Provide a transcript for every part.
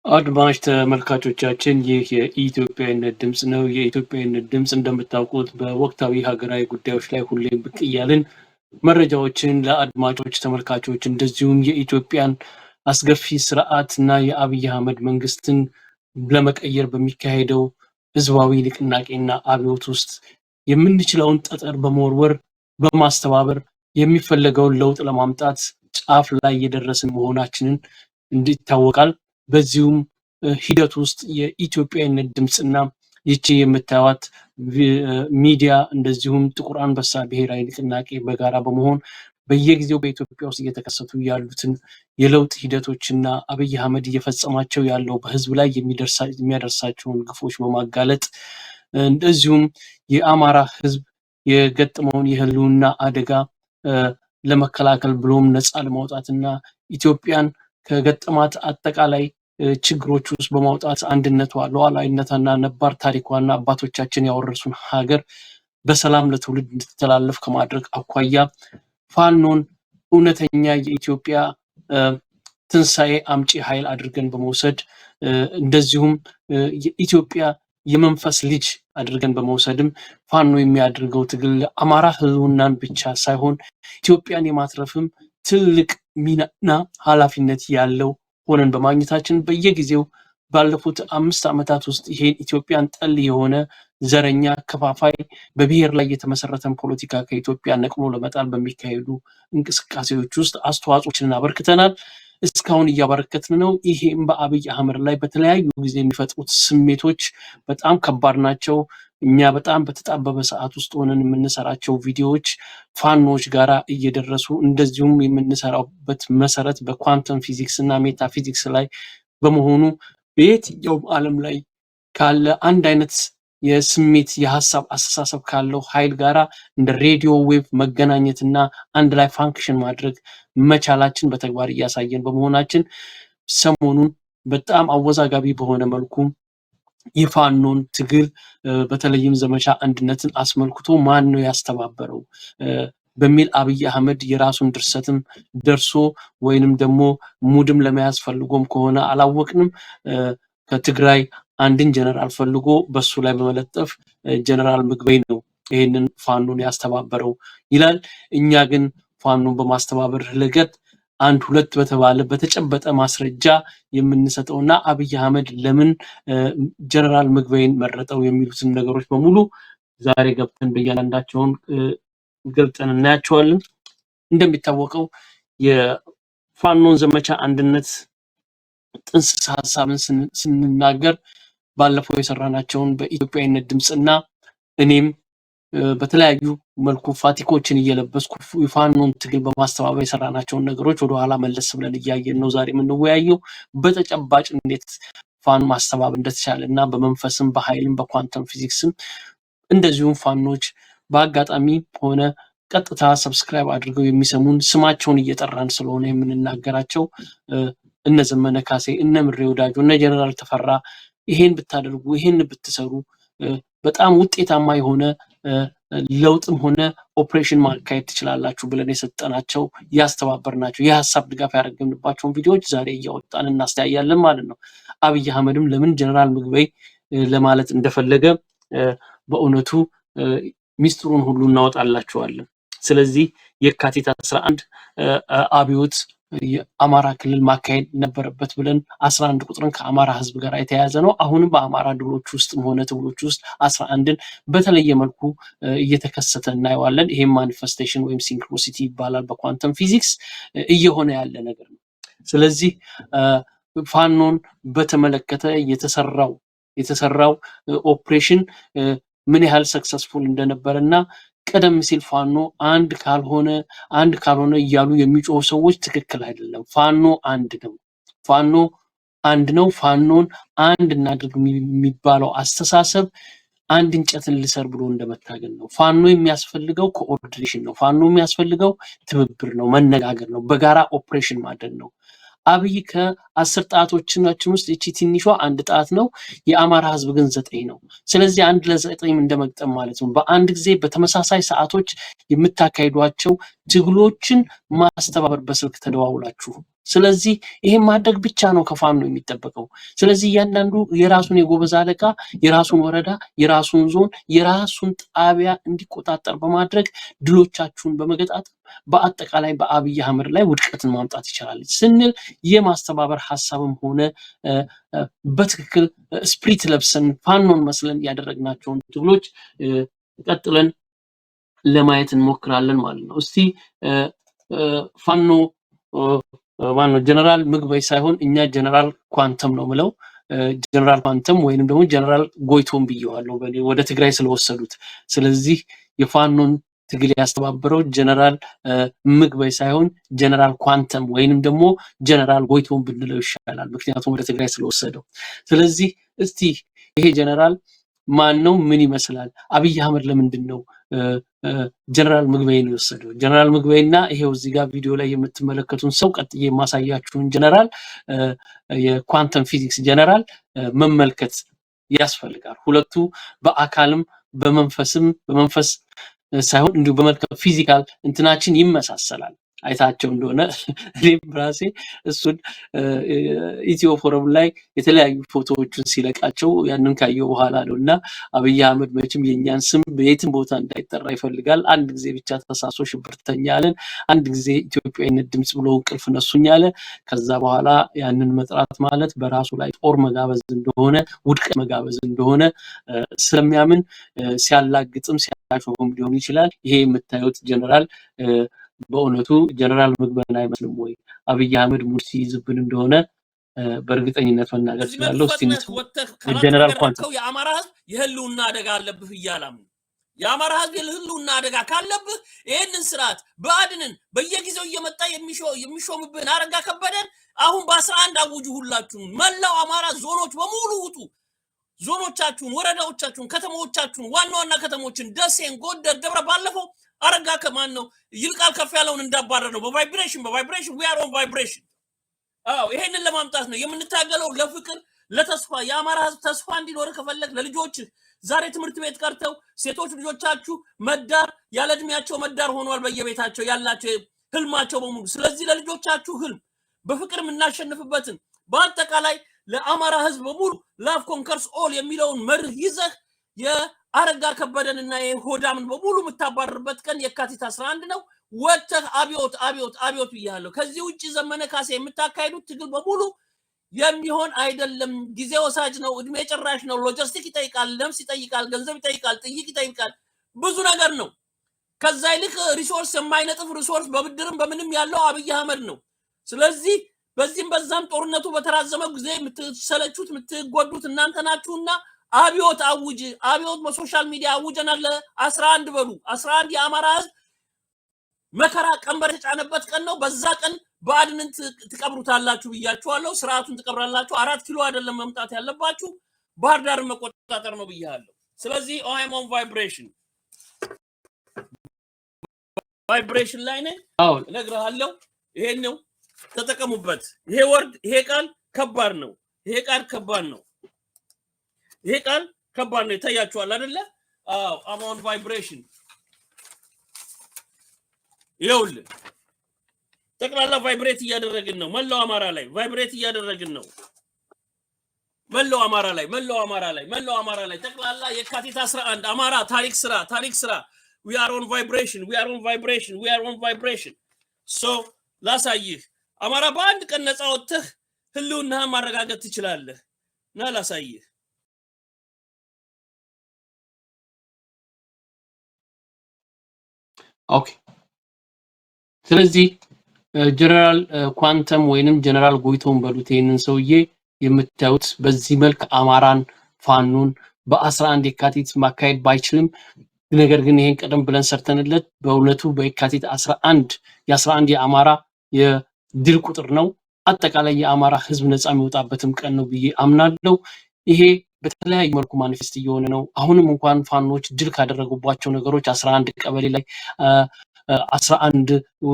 አድማጭ ተመልካቾቻችን፣ ይህ የኢትዮጵያዊነት ድምፅ ነው። የኢትዮጵያዊነት ድምፅ እንደምታውቁት በወቅታዊ ሀገራዊ ጉዳዮች ላይ ሁሌም ብቅ እያልን መረጃዎችን ለአድማጮች ተመልካቾች፣ እንደዚሁም የኢትዮጵያን አስገፊ ስርዓት እና የአብይ አህመድ መንግስትን ለመቀየር በሚካሄደው ህዝባዊ ንቅናቄና አብዮት ውስጥ የምንችለውን ጠጠር በመወርወር፣ በማስተባበር የሚፈለገውን ለውጥ ለማምጣት ጫፍ ላይ የደረስን መሆናችንን እንዲታወቃል። በዚሁም ሂደት ውስጥ የኢትዮጵያዊነት ድምፅና ይቺ የምታዩት ሚዲያ እንደዚሁም ጥቁር አንበሳ ብሔራዊ ንቅናቄ በጋራ በመሆን በየጊዜው በኢትዮጵያ ውስጥ እየተከሰቱ ያሉትን የለውጥ ሂደቶችና አብይ አህመድ እየፈጸማቸው ያለው በህዝብ ላይ የሚያደርሳቸውን ግፎች በማጋለጥ፣ እንደዚሁም የአማራ ህዝብ የገጠመውን የህልውና አደጋ ለመከላከል ብሎም ነፃ ለማውጣትና ኢትዮጵያን ከገጠማት አጠቃላይ ችግሮች ውስጥ በማውጣት አንድነቷ፣ ሉዓላዊነቷና ነባር ታሪኳና አባቶቻችን ያወረሱን ሀገር በሰላም ለትውልድ እንድትተላለፍ ከማድረግ አኳያ ፋኖን እውነተኛ የኢትዮጵያ ትንሣኤ አምጪ ኃይል አድርገን በመውሰድ፣ እንደዚሁም የኢትዮጵያ የመንፈስ ልጅ አድርገን በመውሰድም ፋኖ የሚያደርገው ትግል አማራ ህልውናን ብቻ ሳይሆን ኢትዮጵያን የማትረፍም ትልቅ ሚናና ኃላፊነት ያለው ሆነን በማግኘታችን፣ በየጊዜው ባለፉት 5 ዓመታት ውስጥ ይሄን ኢትዮጵያን ጠል የሆነ ዘረኛ፣ ከፋፋይ፣ በብሔር ላይ የተመሰረተን ፖለቲካ ከኢትዮጵያ ነቅሎ ለመጣል በሚካሄዱ እንቅስቃሴዎች ውስጥ አስተዋጽኦችንን አበርክተናል። እስካሁን እያበረከትን ነው። ይሄም በአብይ አህመድ ላይ በተለያዩ ጊዜ የሚፈጥሩት ስሜቶች በጣም ከባድ ናቸው። እኛ በጣም በተጣበበ ሰዓት ውስጥ ሆነን የምንሰራቸው ቪዲዮዎች ፋኖች ጋራ እየደረሱ፣ እንደዚሁም የምንሰራበት መሰረት በ quantum physics እና ሜታፊዚክስ ላይ በመሆኑ በየትኛውም ዓለም ላይ ካለ አንድ አይነት የስሜት የሀሳብ አስተሳሰብ ካለው ኃይል ጋራ እንደ radio wave መገናኘትና አንድ ላይ function ማድረግ መቻላችን በተግባር እያሳየን በመሆናችን፣ ሰሞኑን በጣም አወዛጋቢ በሆነ መልኩ የፋኖን ትግል በተለይም ዘመቻ አንድነትን አስመልክቶ ማን ነው ያስተባበረው በሚል አብይ አህመድ የራሱን ድርሰትም ደርሶ ወይንም ደግሞ mood ም ለመያዝ ፈልጎም ከሆነ አላወቅንም፣ ከትግራይ አንድን ጀነራል ፈልጎ በሱ ላይ በመለጠፍ ጀነራል ምግበይ ነው ይህንን ፋኖን ያስተባበረው ይላል። እኛ ግን ፋኖን በማስተባበር ረገድ አንድ ሁለት በተባለ በተጨበጠ ማስረጃ የምንሰጠውና አብይ አህመድ ለምን ጀነራል ምግበይን መረጠው የሚሉትን ነገሮች በሙሉ ዛሬ ገብተን በእያንዳንዳቸውን ገልጠን እናያቸዋለን። እንደሚታወቀው የፋኖን ዘመቻ አንድነት ጥንስስ ሀሳብን ስንናገር ባለፈው የሰራናቸውን በኢትዮጵያዊነት ድምፅና እኔም በተለያዩ መልኩ ፋቲኮችን እየለበስኩ የፋኖን ትግል በማስተባበር የሰራናቸውን ነገሮች ወደኋላ መለስ ብለን እያየን ነው ዛሬ የምንወያየው። በተጨባጭ እንዴት ፋኖ ማስተባበር እንደተቻለ እና በመንፈስም በኃይልም በ quantum physics ም፣ እንደዚሁም ፋኖች በአጋጣሚ ሆነ ቀጥታ subscribe አድርገው የሚሰሙን ስማቸውን እየጠራን ስለሆነ የምንናገራቸው፣ እነ ዘመነ ካሴ፣ እነ ምሬ ወዳጆ፣ እነ ጀነራል ተፈራ ይሄን ብታደርጉ፣ ይሄን ብትሰሩ በጣም ውጤታማ የሆነ ለውጥም ሆነ ኦፕሬሽን ማካሄድ ትችላላችሁ ብለን የሰጠናቸው፣ ያስተባበርናቸው፣ የሀሳብ ድጋፍ ያደረግንባቸውን ቪዲዮዎች ዛሬ እያወጣን እናስተያያለን ማለት ነው። አብይ አህመድም ለምን ጀነራል ምግበይ ለማለት እንደፈለገ በእውነቱ ሚስጥሩን ሁሉ እናወጣላቸዋለን። ስለዚህ የካቲት 11 አብዮት የአማራ ክልል ማካሄድ ነበረበት ብለን 11 ቁጥርን ከአማራ ህዝብ ጋር የተያያዘ ነው። አሁንም በአማራ ድሎች ውስጥም ሆነ ትግሎች ውስጥ 11ን በተለየ መልኩ እየተከሰተ እናየዋለን። ይሄም manifestation ወይም synchronicity ይባላል፣ በ quantum physics እየሆነ ያለ ነገር ነው። ስለዚህ ፋኖን በተመለከተ የተሰራው ኦፕሬሽን ምን ያህል successful እንደነበረ እና ቀደም ሲል ፋኖ አንድ ካልሆነ፣ አንድ ካልሆነ እያሉ የሚጮሁ ሰዎች ትክክል አይደለም። ፋኖ አንድ ነው። ፋኖ አንድ ነው። ፋኖን አንድ እናድርግ የሚባለው አስተሳሰብ አንድ እንጨትን ልሰር ብሎ እንደመታገል ነው። ፋኖ የሚያስፈልገው coordination ነው። ፋኖ የሚያስፈልገው ትብብር ነው፣ መነጋገር ነው፣ በጋራ ኦፕሬሽን ማድረግ ነው። አብይ ከ10 ጣቶቻችን ውስጥ ይቺ ትንሿ አንድ ጣት ነው። የአማራ ህዝብ ግን ዘጠኝ ነው። ስለዚህ አንድ ለዘጠኝ እንደመግጠም ማለት ነው። በአንድ ጊዜ በተመሳሳይ ሰዓቶች የምታካሂዷቸው ትግሎችን ማስተባበር በስልክ ተደዋውላችሁ ስለዚህ ይሄን ማድረግ ብቻ ነው ከፋኖ የሚጠበቀው። ስለዚህ እያንዳንዱ የራሱን የጎበዝ አለቃ፣ የራሱን ወረዳ፣ የራሱን ዞን፣ የራሱን ጣቢያ እንዲቆጣጠር በማድረግ ድሎቻችሁን በመገጣጠም በአጠቃላይ በአብይ አህመድ ላይ ውድቀትን ማምጣት ይቻላል ስንል የማስተባበር ሀሳብም ሆነ በትክክል spirit ለብሰን ፋኖን መስለን ያደረግናቸውን ትግሎች ቀጥለን ለማየት እንሞክራለን ማለት ነው። እስቲ ፋኖ ማነው ጀነራል ምግበይ ሳይሆን እኛ ጀነራል ኳንተም ነው ምለው፣ ጀነራል ኳንተም ወይንም ደግሞ ጀነራል ጎይቶም ብየዋለሁ ወደ ትግራይ ስለወሰዱት። ስለዚህ የፋኖን ትግል ያስተባበረው ጀነራል ምግበይ ሳይሆን ጀነራል ኳንተም ወይንም ደግሞ ጀነራል ጎይቶም ብንለው ይሻላል፣ ምክንያቱም ወደ ትግራይ ስለወሰደው። ስለዚህ እስቲ ይሄ ጀነራል ማን ነው? ምን ይመስላል? አብይ አህመድ ለምንድን ነው ጀነራል ምግበይን የወሰደው? ጀነራል ምግበይና ይሄው እዚህ ጋር ቪዲዮ ላይ የምትመለከቱን ሰው፣ ቀጥዬ የማሳያችሁን ጀነራል፣ የ quantum physics ጀነራል መመልከት ያስፈልጋል። ሁለቱ በአካልም በመንፈስም፣ በመንፈስ ሳይሆን እንዲሁ በመልክ physical እንትናችን ይመሳሰላል። አይታቸው እንደሆነ እኔም ራሴ እሱን ኢትዮ ፎረም ላይ የተለያዩ ፎቶዎቹን ሲለቃቸው ያንን ካየው በኋላ ነው። እና አብይ አህመድ መቼም የእኛን ስም በየትም ቦታ እንዳይጠራ ይፈልጋል። አንድ ጊዜ ብቻ ተሳሶ ሽብርተኛ አለን፣ አንድ ጊዜ ኢትዮጵያዊነት ድምፅ ብሎ እንቅልፍ ነሱኝ አለ። ከዛ በኋላ ያንን መጥራት ማለት በራሱ ላይ ጦር መጋበዝ እንደሆነ፣ ውድቀት መጋበዝ እንደሆነ ስለሚያምን ሲያላግጥም ሲያሾፍም ሊሆን ይችላል። ይሄ የምታዩት ጀነራል በእውነቱ ጀነራል ምግበይን አይመስልም ወይ? አብይ አህመድ mood ሲይዝብን እንደሆነ በእርግጠኝነት መናገር በዚህ መልኩ እችላለሁ። እስቲ ፈጥነህ እንስማው። ወጥተህ ጀነራል ኳንተም ካላልተናገርከው የአማራ ህዝብ የህልውና አደጋ አለብህ እያላም የአማራ ህዝብ የህልውና አደጋ ካለብህ ይህንን ስርዓት ብአዴንን በየጊዜው እየመጣ የሚሾምብህን አረጋ ከበደን አሁን በ11 አውጁ። ሁላችሁም መላው አማራ ዞኖች በሙሉ ውጡ። ዞኖቻችሁን፣ ወረዳዎቻችሁን፣ ከተሞቻችሁን፣ ዋና ዋና ከተሞችን ደሴን፣ ጎንደር፣ ደብረ ባለፈው አረጋ ከማን ነው ይልቃል ከፍ ያለውን እንዳባረር ነው። በ vibration፣ በ vibration፣ we are on vibration። አዎ፣ ይሄንን ለማምጣት ነው የምንታገለው፣ ለፍቅር፣ ለተስፋ። የአማራ ህዝብ ተስፋ እንዲኖር ከፈለግ ለልጆች ዛሬ ትምህርት ቤት ቀርተው ሴቶች ልጆቻችሁ መዳር ያለ እድሜያቸው መዳር ሆኗል በየቤታቸው ያላቸው ህልማቸው በሙሉ። ስለዚህ ለልጆቻችሁ ህልም በፍቅር የምናሸንፍበትን በአጠቃላይ ለአማራ ህዝብ በሙሉ love conquers all የሚለውን መርህ ይዘህ የአረጋ ከበደንና የሆዳምን በሙሉ የምታባርርበት ቀን የካቲት 11 ነው። ወጥተህ አብዮት፣ አብዮት፣ አብዮት ብያለሁ። ከዚህ ውጭ ዘመነ ካሴ የምታካሂዱት ትግል በሙሉ የሚሆን አይደለም። ጊዜ ወሳጅ ነው። እድሜ ጨራሽ ነው። ሎጂስቲክ ይጠይቃል፣ ነፍስ ይጠይቃል፣ ገንዘብ ይጠይቃል፣ ጥይት ይጠይቃል፣ ብዙ ነገር ነው። ከዛ ይልቅ resource፣ የማይነጥፍ resource በብድርም በምንም ያለው አብይ አህመድ ነው። ስለዚህ በዚህም በዛም ጦርነቱ በተራዘመ ጊዜ የምትሰለቹት የምትጎዱት እናንተ ናችሁና አብዮት አውጅ። አብዮት በ social media አውጀናል። 11 በሉ። 11 የአማራ ህዝብ መከራ ቀንበር የተጫነበት ቀን ነው። በዛ ቀን ብአዴንን ትቀብሩታላችሁ ብያችኋለሁ። ስርዓቱን ትቀብራላችሁ። 4 ኪሎ አይደለም መምጣት ያለባችሁ፣ ባህር ዳርን መቆጣጠር ነው ብያለሁ። ስለዚህ I'm on vibration፣ vibration ላይ ነኝ። እነግርሃለሁ። ይሄን ነው፣ ተጠቀሙበት። ይሄ word፣ ይሄ ቃል ከባድ ነው። ይሄ ቃል ከባድ ነው። ይሄ ቃል ከባድ ነው። ይታያችኋል አይደለ? አዎ፣ I'm on vibration። ይኸውልህ ጠቅላላ vibrate እያደረግን ነው። መላው አማራ ላይ vibrate እያደረግን ነው። መላው አማራ ላይ፣ መላው አማራ ላይ፣ መላው አማራ ላይ ጠቅላላ የካቲት 11 አማራ ታሪክ ስራ፣ ታሪክ ስራ። We are on vibration, we are on vibration, we are on vibration። So ላሳይህ፣ አማራ በአንድ ቀን ነፃ ወጥተህ ህልውናህን ማረጋገጥ ትችላለህ። ና ላሳይህ። Okay። ስለዚህ ጀነራል ኳንተም ወይንም ጀነራል ጎይቶም በሉት ይህንን ሰውዬ የምታዩት በዚህ መልክ አማራን ፋኖን በ11 የካቲት ማካሄድ ባይችልም ነገር ግን ይሄን ቀደም ብለን ሰርተንለት በእውነቱ በየካቲት 11 የ11 የአማራ የድል ቁጥር ነው። አጠቃላይ የአማራ ህዝብ ነፃ የሚወጣበትም ቀን ነው ብዬ አምናለሁ። ይሄ በተለያዩ መልኩ manifest እየሆነ ነው። አሁንም እንኳን ፋኖች ድል ካደረጉባቸው ነገሮች 11 ቀበሌ ላይ 11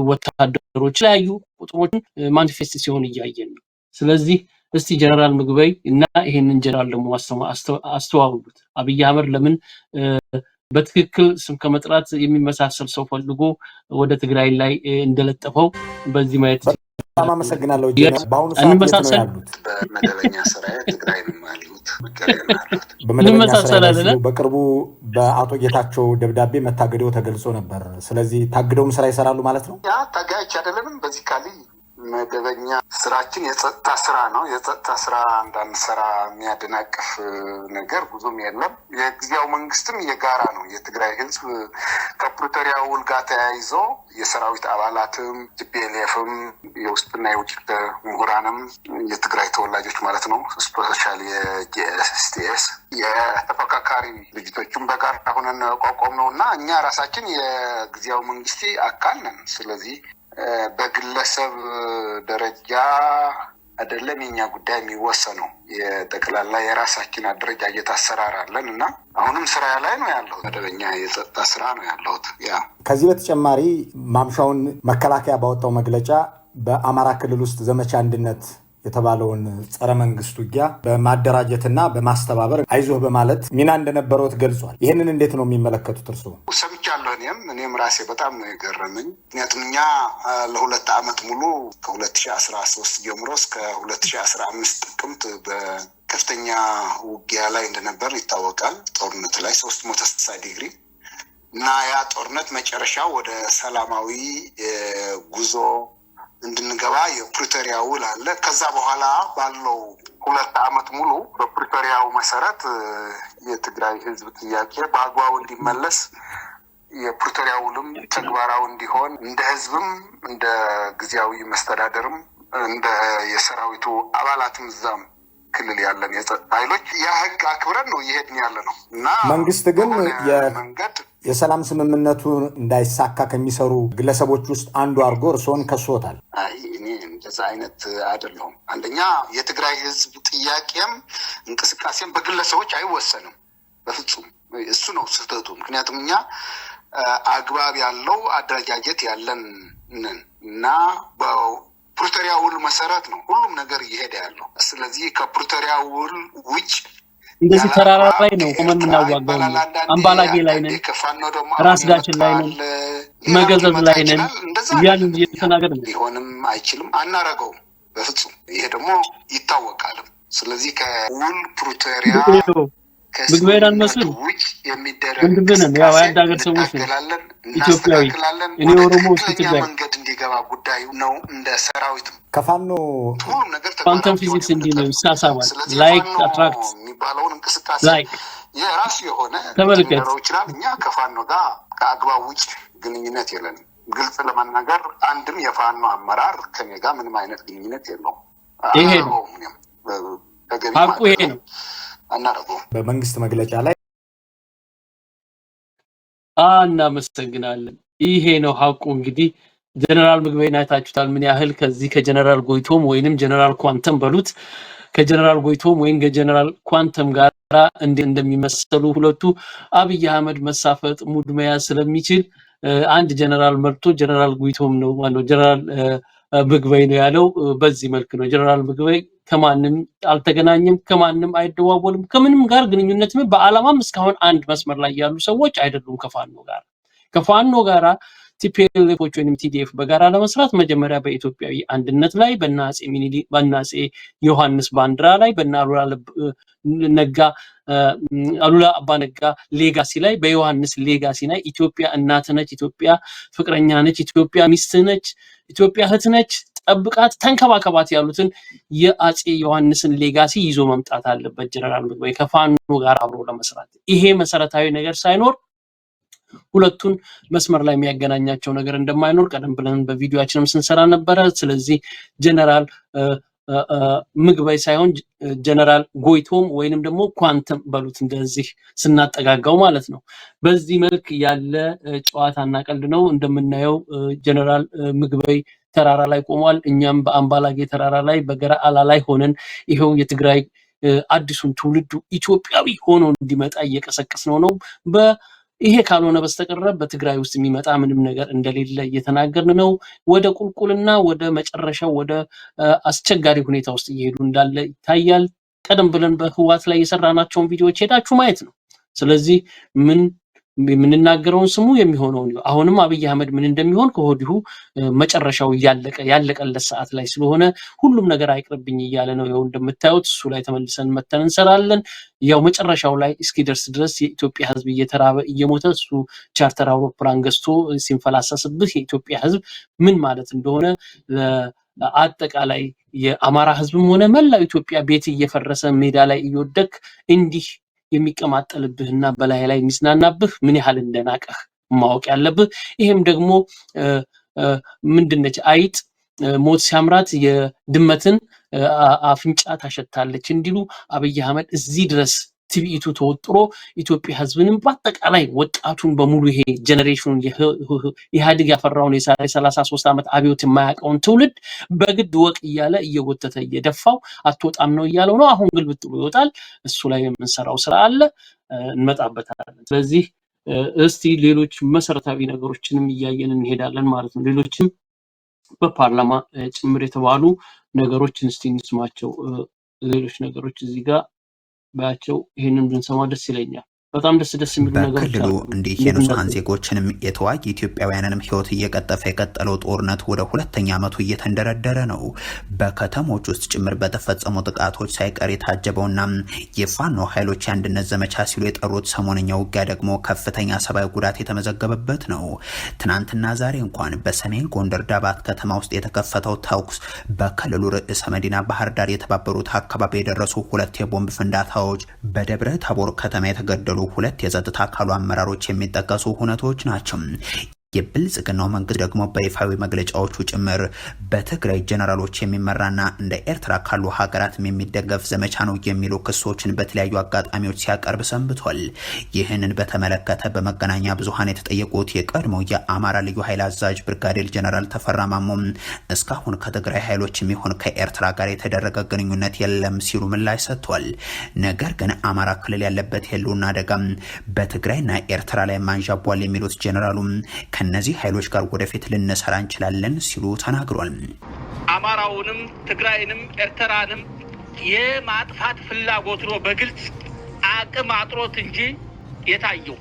ወታደሮች፣ የተለያዩ ቁጥሮችን manifest ሲሆን እያየን ነው። ስለዚህ እስቲ ጀነራል ምግበይ እና ይሄንን ጀነራል ደግሞ አስተዋውሉት። አብይ አህመድ ለምን በትክክል ስም ከመጥራት የሚመሳሰል ሰው ፈልጎ ወደ ትግራይ ላይ እንደለጠፈው በዚህ ማየት በጣም አመሰግናለሁ። በአሁኑ ሰዓት የት ነው እንመሳሰል ያሉት? በመደበኛ ስራዬ ትግራይ ነው ያለሁት፣ መቀሌ ነው ያለሁት። በመደበኛ ስራ ላይ እንመሳሰላለን። ሲሉ በቅርቡ በአቶ ጌታቸው ደብዳቤ መታገደው ተገልጾ ነበር። ስለዚህ ታግደውም ስራ ይሰራሉ ማለት ነው? ያ ታጋዮች አይደለንም። Basically መደበኛ ስራችን የጸጥታ ስራ ነው። የጸጥታ ስራ እንዳንሰራ የሚያደናቅፍ ነገር ብዙም የለም። የጊዜያዊ መንግስትም የጋራ ነው። የትግራይ ህዝብ ከፕሪቶሪያ ውል ጋር ተያይዞ የሰራዊት አባላትም TPLF ም የውስጥና የውጭ ምሁራንም የትግራይ ተወላጆች ማለት ነው፣ specially የ GSTS የተፎካካሪ ድርጅቶችም በጋራ ሆነን ያቋቋም ነው እና እኛ ራሳችን የጊዜያዊ መንግስት አካል ነን። ስለዚህ በግለሰብ ደረጃ አይደለም የኛ ጉዳይ የሚወሰነው። የጠቅላላ የራሳችን አደረጃጀት አሰራር አለን እና አሁንም ስራ ላይ ነው ያለሁት። መደበኛ የጸጥታ ስራ ነው ያለሁት። ያ ከዚህ በተጨማሪ ማምሻውን መከላከያ ባወጣው መግለጫ በአማራ ክልል ውስጥ ዘመቻ አንድነት የተባለውን ጸረ መንግስት ውጊያ በማደራጀትና በማስተባበር አይዞህ በማለት ሚና እንደነበረውት ገልጿል። ይህንን እንዴት ነው የሚመለከቱት እርስዎ? ሰምቻለሁ። እኔም ራሴ በጣም ነው የገረመኝ። ምክንያቱም እኛ ለ2 ዓመት ሙሉ ከ2013 ጀምሮ እስከ 2015 ጥቅምት በከፍተኛ ውጊያ ላይ እንደነበር ይታወቃል። ጦርነት ላይ 360 ዲግሪ እና ያ ጦርነት መጨረሻው ወደ ሰላማዊ ጉዞ እንድንገባ የፕሪቶሪያ ውል አለ። ከዛ በኋላ ባለው 2 ዓመት ሙሉ በፕሪቶሪያው መሰረት የትግራይ ህዝብ ጥያቄ በአግባቡ እንዲመለስ፣ የፕሪቶሪያ ውልም ተግባራዊ እንዲሆን፣ እንደ ህዝብም እንደ ጊዜያዊ መስተዳደርም እንደ የሰራዊቱ አባላትም እዛም ክልል ያለን የጸጥታ ኃይሎች ያ ህግ አክብረን ነው እየሄድን ያለ ነው እና መንግስት ግን በሆነ መንገድ የሰላም ስምምነቱ እንዳይሳካ ከሚሰሩ ግለሰቦች ውስጥ አንዱ አድርጎ እርስዎን ከሶታል። አይ፣ እኔ እንደዛ አይነት አይደለሁም። አንደኛ የትግራይ ህዝብ ጥያቄም እንቅስቃሴም በግለሰቦች አይወሰንም በፍጹም። እሱ ነው ስህተቱ። ምክንያቱም እኛ አግባብ ያለው አደረጃጀት ያለን ነን እና በፕሪቶሪያ ውል መሰረት ነው ሁሉም ነገር እየሄደ ያለው። ስለዚህ ከፕሪቶሪያ ውል ውጭ እንደዚህ ያለ ተራራ አግባብ ላይ ነው ቆመን ከኤርትራ የምናዋጋው። ይባላል እኛ አንዳንዴ፣ አምባላጌ ላይ አንዳንዴ ነን፣ ከፋኖ ደግሞ ራስ አሁን ዳሽን ላይ ነን፣ የመጣ ሌላም መገዘዝ ሊመጣ ላይ ነን ይችላል። እንደዛ እያልን አይደለም እኛ እየተናገርን ነው። ሊሆንም አይችልም፣ አናረገውም በፍጹም። ይሄ ደግሞ ይታወቃልም። ስለዚህ ከውል ፕሪቶሪያ ምግበይን ከስምምነቱ አንመስልም፣ ውጭ የሚደረግ ወንድምህ ነን። ያው እንቅስቃሴ የአንድ ሀገር ሰዎች ነን። እንታገላለን፣ ኢትዮጵያዊ እናስተካክላለን። እኔ ወደ ኦሮሞ፣ እሱ ትክክለኛ ትግራይ። መንገድ እንዲገባ ጉዳዩ ነው። እንደ ሰራዊት ከፋኖ ሁሉም ነገር ኳንተም ተግባራዊ እንዲሆን ፊዚክስ እንዲህ ነው የምንጥር ነው። ይሳሳባል። ስለዚህ Like ፋኖ attract የሚባለውን እንቅስቃሴ like የራሱ የሆነ እንትን ተመልከት። ሊኖረው ይችላል። እኛ ከፋኖ ጋር ከአግባብ ውጭ ግንኙነት የለንም። ግልጽ ለመናገር አንድም የፋኖ አመራር ከኔ ጋር ምንም አይነት ግንኙነት የለውም። ይሄ ነው አናደርገውም። እኔም ተገቢም ሀቁ፣ ይሄ አይደለም፣ ነው። አናደርገውም። በመንግስት መግለጫ ላይ እናመሰግናለን። ይሄ ነው ሀቁ። እንግዲህ ጀነራል ምግበይን አይታችሁታል፣ ምን ያህል ከዚህ ከጀነራል ጎይቶም ወይንም ጀነራል ኳንተም በሉት፣ ከጀነራል ጎይቶም ወይም ከጀነራል ኳንተም ጋር እንዴት እንደሚመሰሉ። ሁለቱ አብይ አህመድ መሳፈጥ ሙድ መያዝ ስለሚችል አንድ ጀነራል መርቶ ጀነራል ጎይቶም ነው፣ ማነው ጀነራል ምግበይ ነው ያለው። በዚህ መልክ ነው። ጀነራል ምግበይ ከማንም አልተገናኘም፣ ከማንም አይደዋወልም፣ ከምንም ጋር ግንኙነትም በአላማም እስካሁን አንድ መስመር ላይ ያሉ ሰዎች አይደሉም ከፋኖ ጋር። ከፋኖ ጋራ TPLF ኦች ወይም TDF በጋራ ለመስራት መጀመሪያ በኢትዮጵያዊ አንድነት ላይ፣ በእነ አፄ ሚኒሊክ፣ በእነ አፄ ዮሐንስ ባንዲራ ላይ፣ በእነ አሉላ ነጋ አሉላ አባ ነጋ legacy ላይ፣ በዮሐንስ legacy ላይ፣ ኢትዮጵያ እናት ነች፣ ኢትዮጵያ ፍቅረኛ ነች፣ ኢትዮጵያ ሚስት ነች፣ ኢትዮጵያ እህት ነች፣ ጠብቃት፣ ተንከባከባት ያሉትን የአፄ ዮሐንስን legacy ይዞ መምጣት አለበት ጀነራል ምግበይ ከፋኖ ጋር አብሮ ለመስራት። ይሄ መሰረታዊ ነገር ሳይኖር ሁለቱን መስመር ላይ የሚያገናኛቸው ነገር እንደማይኖር ቀደም ብለን በቪዲዮአችንም ስንሰራ ነበረ። ስለዚህ ጀነራል ምግበይ ሳይሆን ጀነራል ጎይቶም ወይንም ደግሞ ኳንተም በሉት፣ እንደዚህ ስናጠጋጋው ማለት ነው። በዚህ መልክ ያለ ጨዋታና ቀልድ ነው። እንደምናየው ጀነራል ምግበይ ተራራ ላይ ቆሟል። እኛም በአምባላጌ ተራራ ላይ በገረአላ ላይ ሆነን ይኸው የትግራይ አዲሱን ትውልዱ ኢትዮጵያዊ ሆኖ እንዲመጣ እየቀሰቀስነው ነው። ይሄ ካልሆነ በስተቀረ በትግራይ ውስጥ የሚመጣ ምንም ነገር እንደሌለ እየተናገርን ነው። ወደ ቁልቁልና ወደ መጨረሻው ወደ አስቸጋሪ ሁኔታ ውስጥ እየሄዱ እንዳለ ይታያል። ቀደም ብለን በህወሓት ላይ የሰራናቸውን ቪዲዮዎች ሄዳችሁ ማየት ነው። ስለዚህ ምን የምንናገረውን ስሙ፣ የሚሆነውን ይዩ። አሁንም አብይ አህመድ ምን እንደሚሆን ከወዲሁ መጨረሻው እያለቀ ያለቀለት ሰዓት ላይ ስለሆነ ሁሉም ነገር አይቅርብኝ እያለ ነው። ይኸው እንደምታዩት እሱ ላይ ተመልሰን መተን እንሰራለን። ያው መጨረሻው ላይ እስኪደርስ ድረስ የኢትዮጵያ ሕዝብ እየተራበ እየሞተ እሱ ቻርተር አውሮፕላን ገዝቶ ሲንፈላሰስብህ የኢትዮጵያ ሕዝብ ምን ማለት እንደሆነ፣ አጠቃላይ የአማራ ሕዝብም ሆነ መላው ኢትዮጵያ ቤት እየፈረሰ ሜዳ ላይ እየወደክ እንዲህ የሚቀማጠልብህና በላይ ላይ የሚዝናናብህ ምን ያህል እንደናቀህ ማወቅ ያለብህ። ይሄም ደግሞ ምንድነች፣ አይጥ ሞት ሲያምራት የድመትን አፍንጫ ታሸታለች እንዲሉ አብይ አህመድ እዚህ ድረስ ትዕቢቱ ተወጥሮ ኢትዮጵያ ህዝብንም በአጠቃላይ ወጣቱን በሙሉ ይሄ generation ኑን ኢህአዴግ ያፈራውን የዛሬ 33 ዓመት አብዮት የማያውቀውን ትውልድ በግድ ወቅ እያለ እየጎተተ እየደፋው አትወጣም ነው እያለው ነው። አሁን ግልብጥ ብሎ ይወጣል። እሱ ላይ የምንሰራው ስራ አለ፣ እንመጣበታለን። ስለዚህ እስቲ ሌሎች መሰረታዊ ነገሮችንም እያየን እንሄዳለን ማለት ነው። ሌሎችም በፓርላማ ጭምር የተባሉ ነገሮችን እስቲ እንስማቸው። ሌሎች ነገሮች እዚህ ጋር ባያቸው ይሄንን ብንሰማ ደስ ይለኛል። በጣም ደስ ደስ የሚሉ ነገሮች በክልሉ አሉ። እንዲህ እንዴት የንጹሐን ዜጎችንም የተዋጊ ኢትዮጵያውያንንም ሕይወት እየቀጠፈ የቀጠለው ጦርነት ወደ ሁለተኛ ዓመቱ እየተንደረደረ ነው። በከተሞች ውስጥ ጭምር በተፈጸሙ ጥቃቶች ሳይቀር የታጀበውና የፋኖ ኃይሎች የአንድነት ዘመቻ ሲሉ የጠሩት ሰሞነኛ ውጊያ ደግሞ ከፍተኛ ሰብአዊ ጉዳት የተመዘገበበት ነው። ትናንትና ዛሬ እንኳን በሰሜን ጎንደር ዳባት ከተማ ውስጥ የተከፈተው ተኩስ፣ በክልሉ ርዕሰ መዲና ባህር ዳር የተባበሩት አካባቢ የደረሱ ሁለት የቦምብ ፍንዳታዎች፣ በደብረ ታቦር ከተማ የተገደሉ ሁለት የጸጥታ አካሉ አመራሮች የሚጠቀሱ ሁነቶች ናቸው። የብልጽግናው መንግስት ደግሞ በይፋዊ መግለጫዎቹ ጭምር በትግራይ ጀነራሎች የሚመራና እንደ ኤርትራ ካሉ ሀገራትም የሚደገፍ ዘመቻ ነው የሚሉ ክሶችን በተለያዩ አጋጣሚዎች ሲያቀርብ ሰንብቷል። ይህንን በተመለከተ በመገናኛ ብዙኃን የተጠየቁት የቀድሞው የአማራ ልዩ ኃይል አዛዥ ብርጋዴር ጀነራል ተፈራ ማሞም እስካሁን ከትግራይ ኃይሎች የሚሆን ከኤርትራ ጋር የተደረገ ግንኙነት የለም ሲሉ ምላሽ ሰጥቷል። ነገር ግን አማራ ክልል ያለበት የህልውና አደጋ በትግራይና ኤርትራ ላይ ማንዣቧል የሚሉት ጀነራሉ ከነዚህ ኃይሎች ጋር ወደፊት ልንሰራ እንችላለን ሲሉ ተናግሯል። አማራውንም ትግራይንም ኤርትራንም የማጥፋት ፍላጎት ነው በግልጽ አቅም አጥሮት እንጂ የታየው።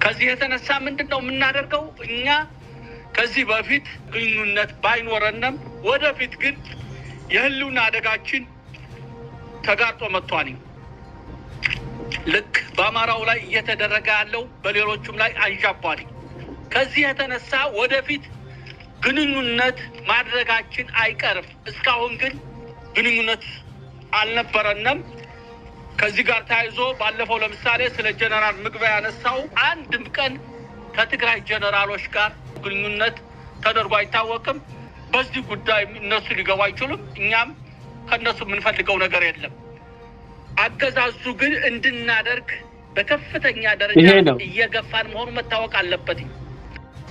ከዚህ የተነሳ ምንድን ነው የምናደርገው? እኛ ከዚህ በፊት ግንኙነት ባይኖረንም ወደፊት ግን የህልውና አደጋችን ተጋርጦ መጥቷል። ልክ በአማራው ላይ እየተደረገ ያለው በሌሎቹም ላይ አንዣቧል። ከዚህ የተነሳ ወደፊት ግንኙነት ማድረጋችን አይቀርም። እስካሁን ግን ግንኙነት አልነበረንም። ከዚህ ጋር ተያይዞ ባለፈው ለምሳሌ ስለ ጀነራል ምግበይ ያነሳው አንድም ቀን ከትግራይ ጀነራሎች ጋር ግንኙነት ተደርጎ አይታወቅም። በዚህ ጉዳይ እነሱ ሊገቡ አይችሉም። እኛም ከእነሱ የምንፈልገው ነገር የለም። አገዛዙ ግን እንድናደርግ በከፍተኛ ደረጃ ይሄ ነው። እየገፋን መሆኑ መታወቅ አለበት።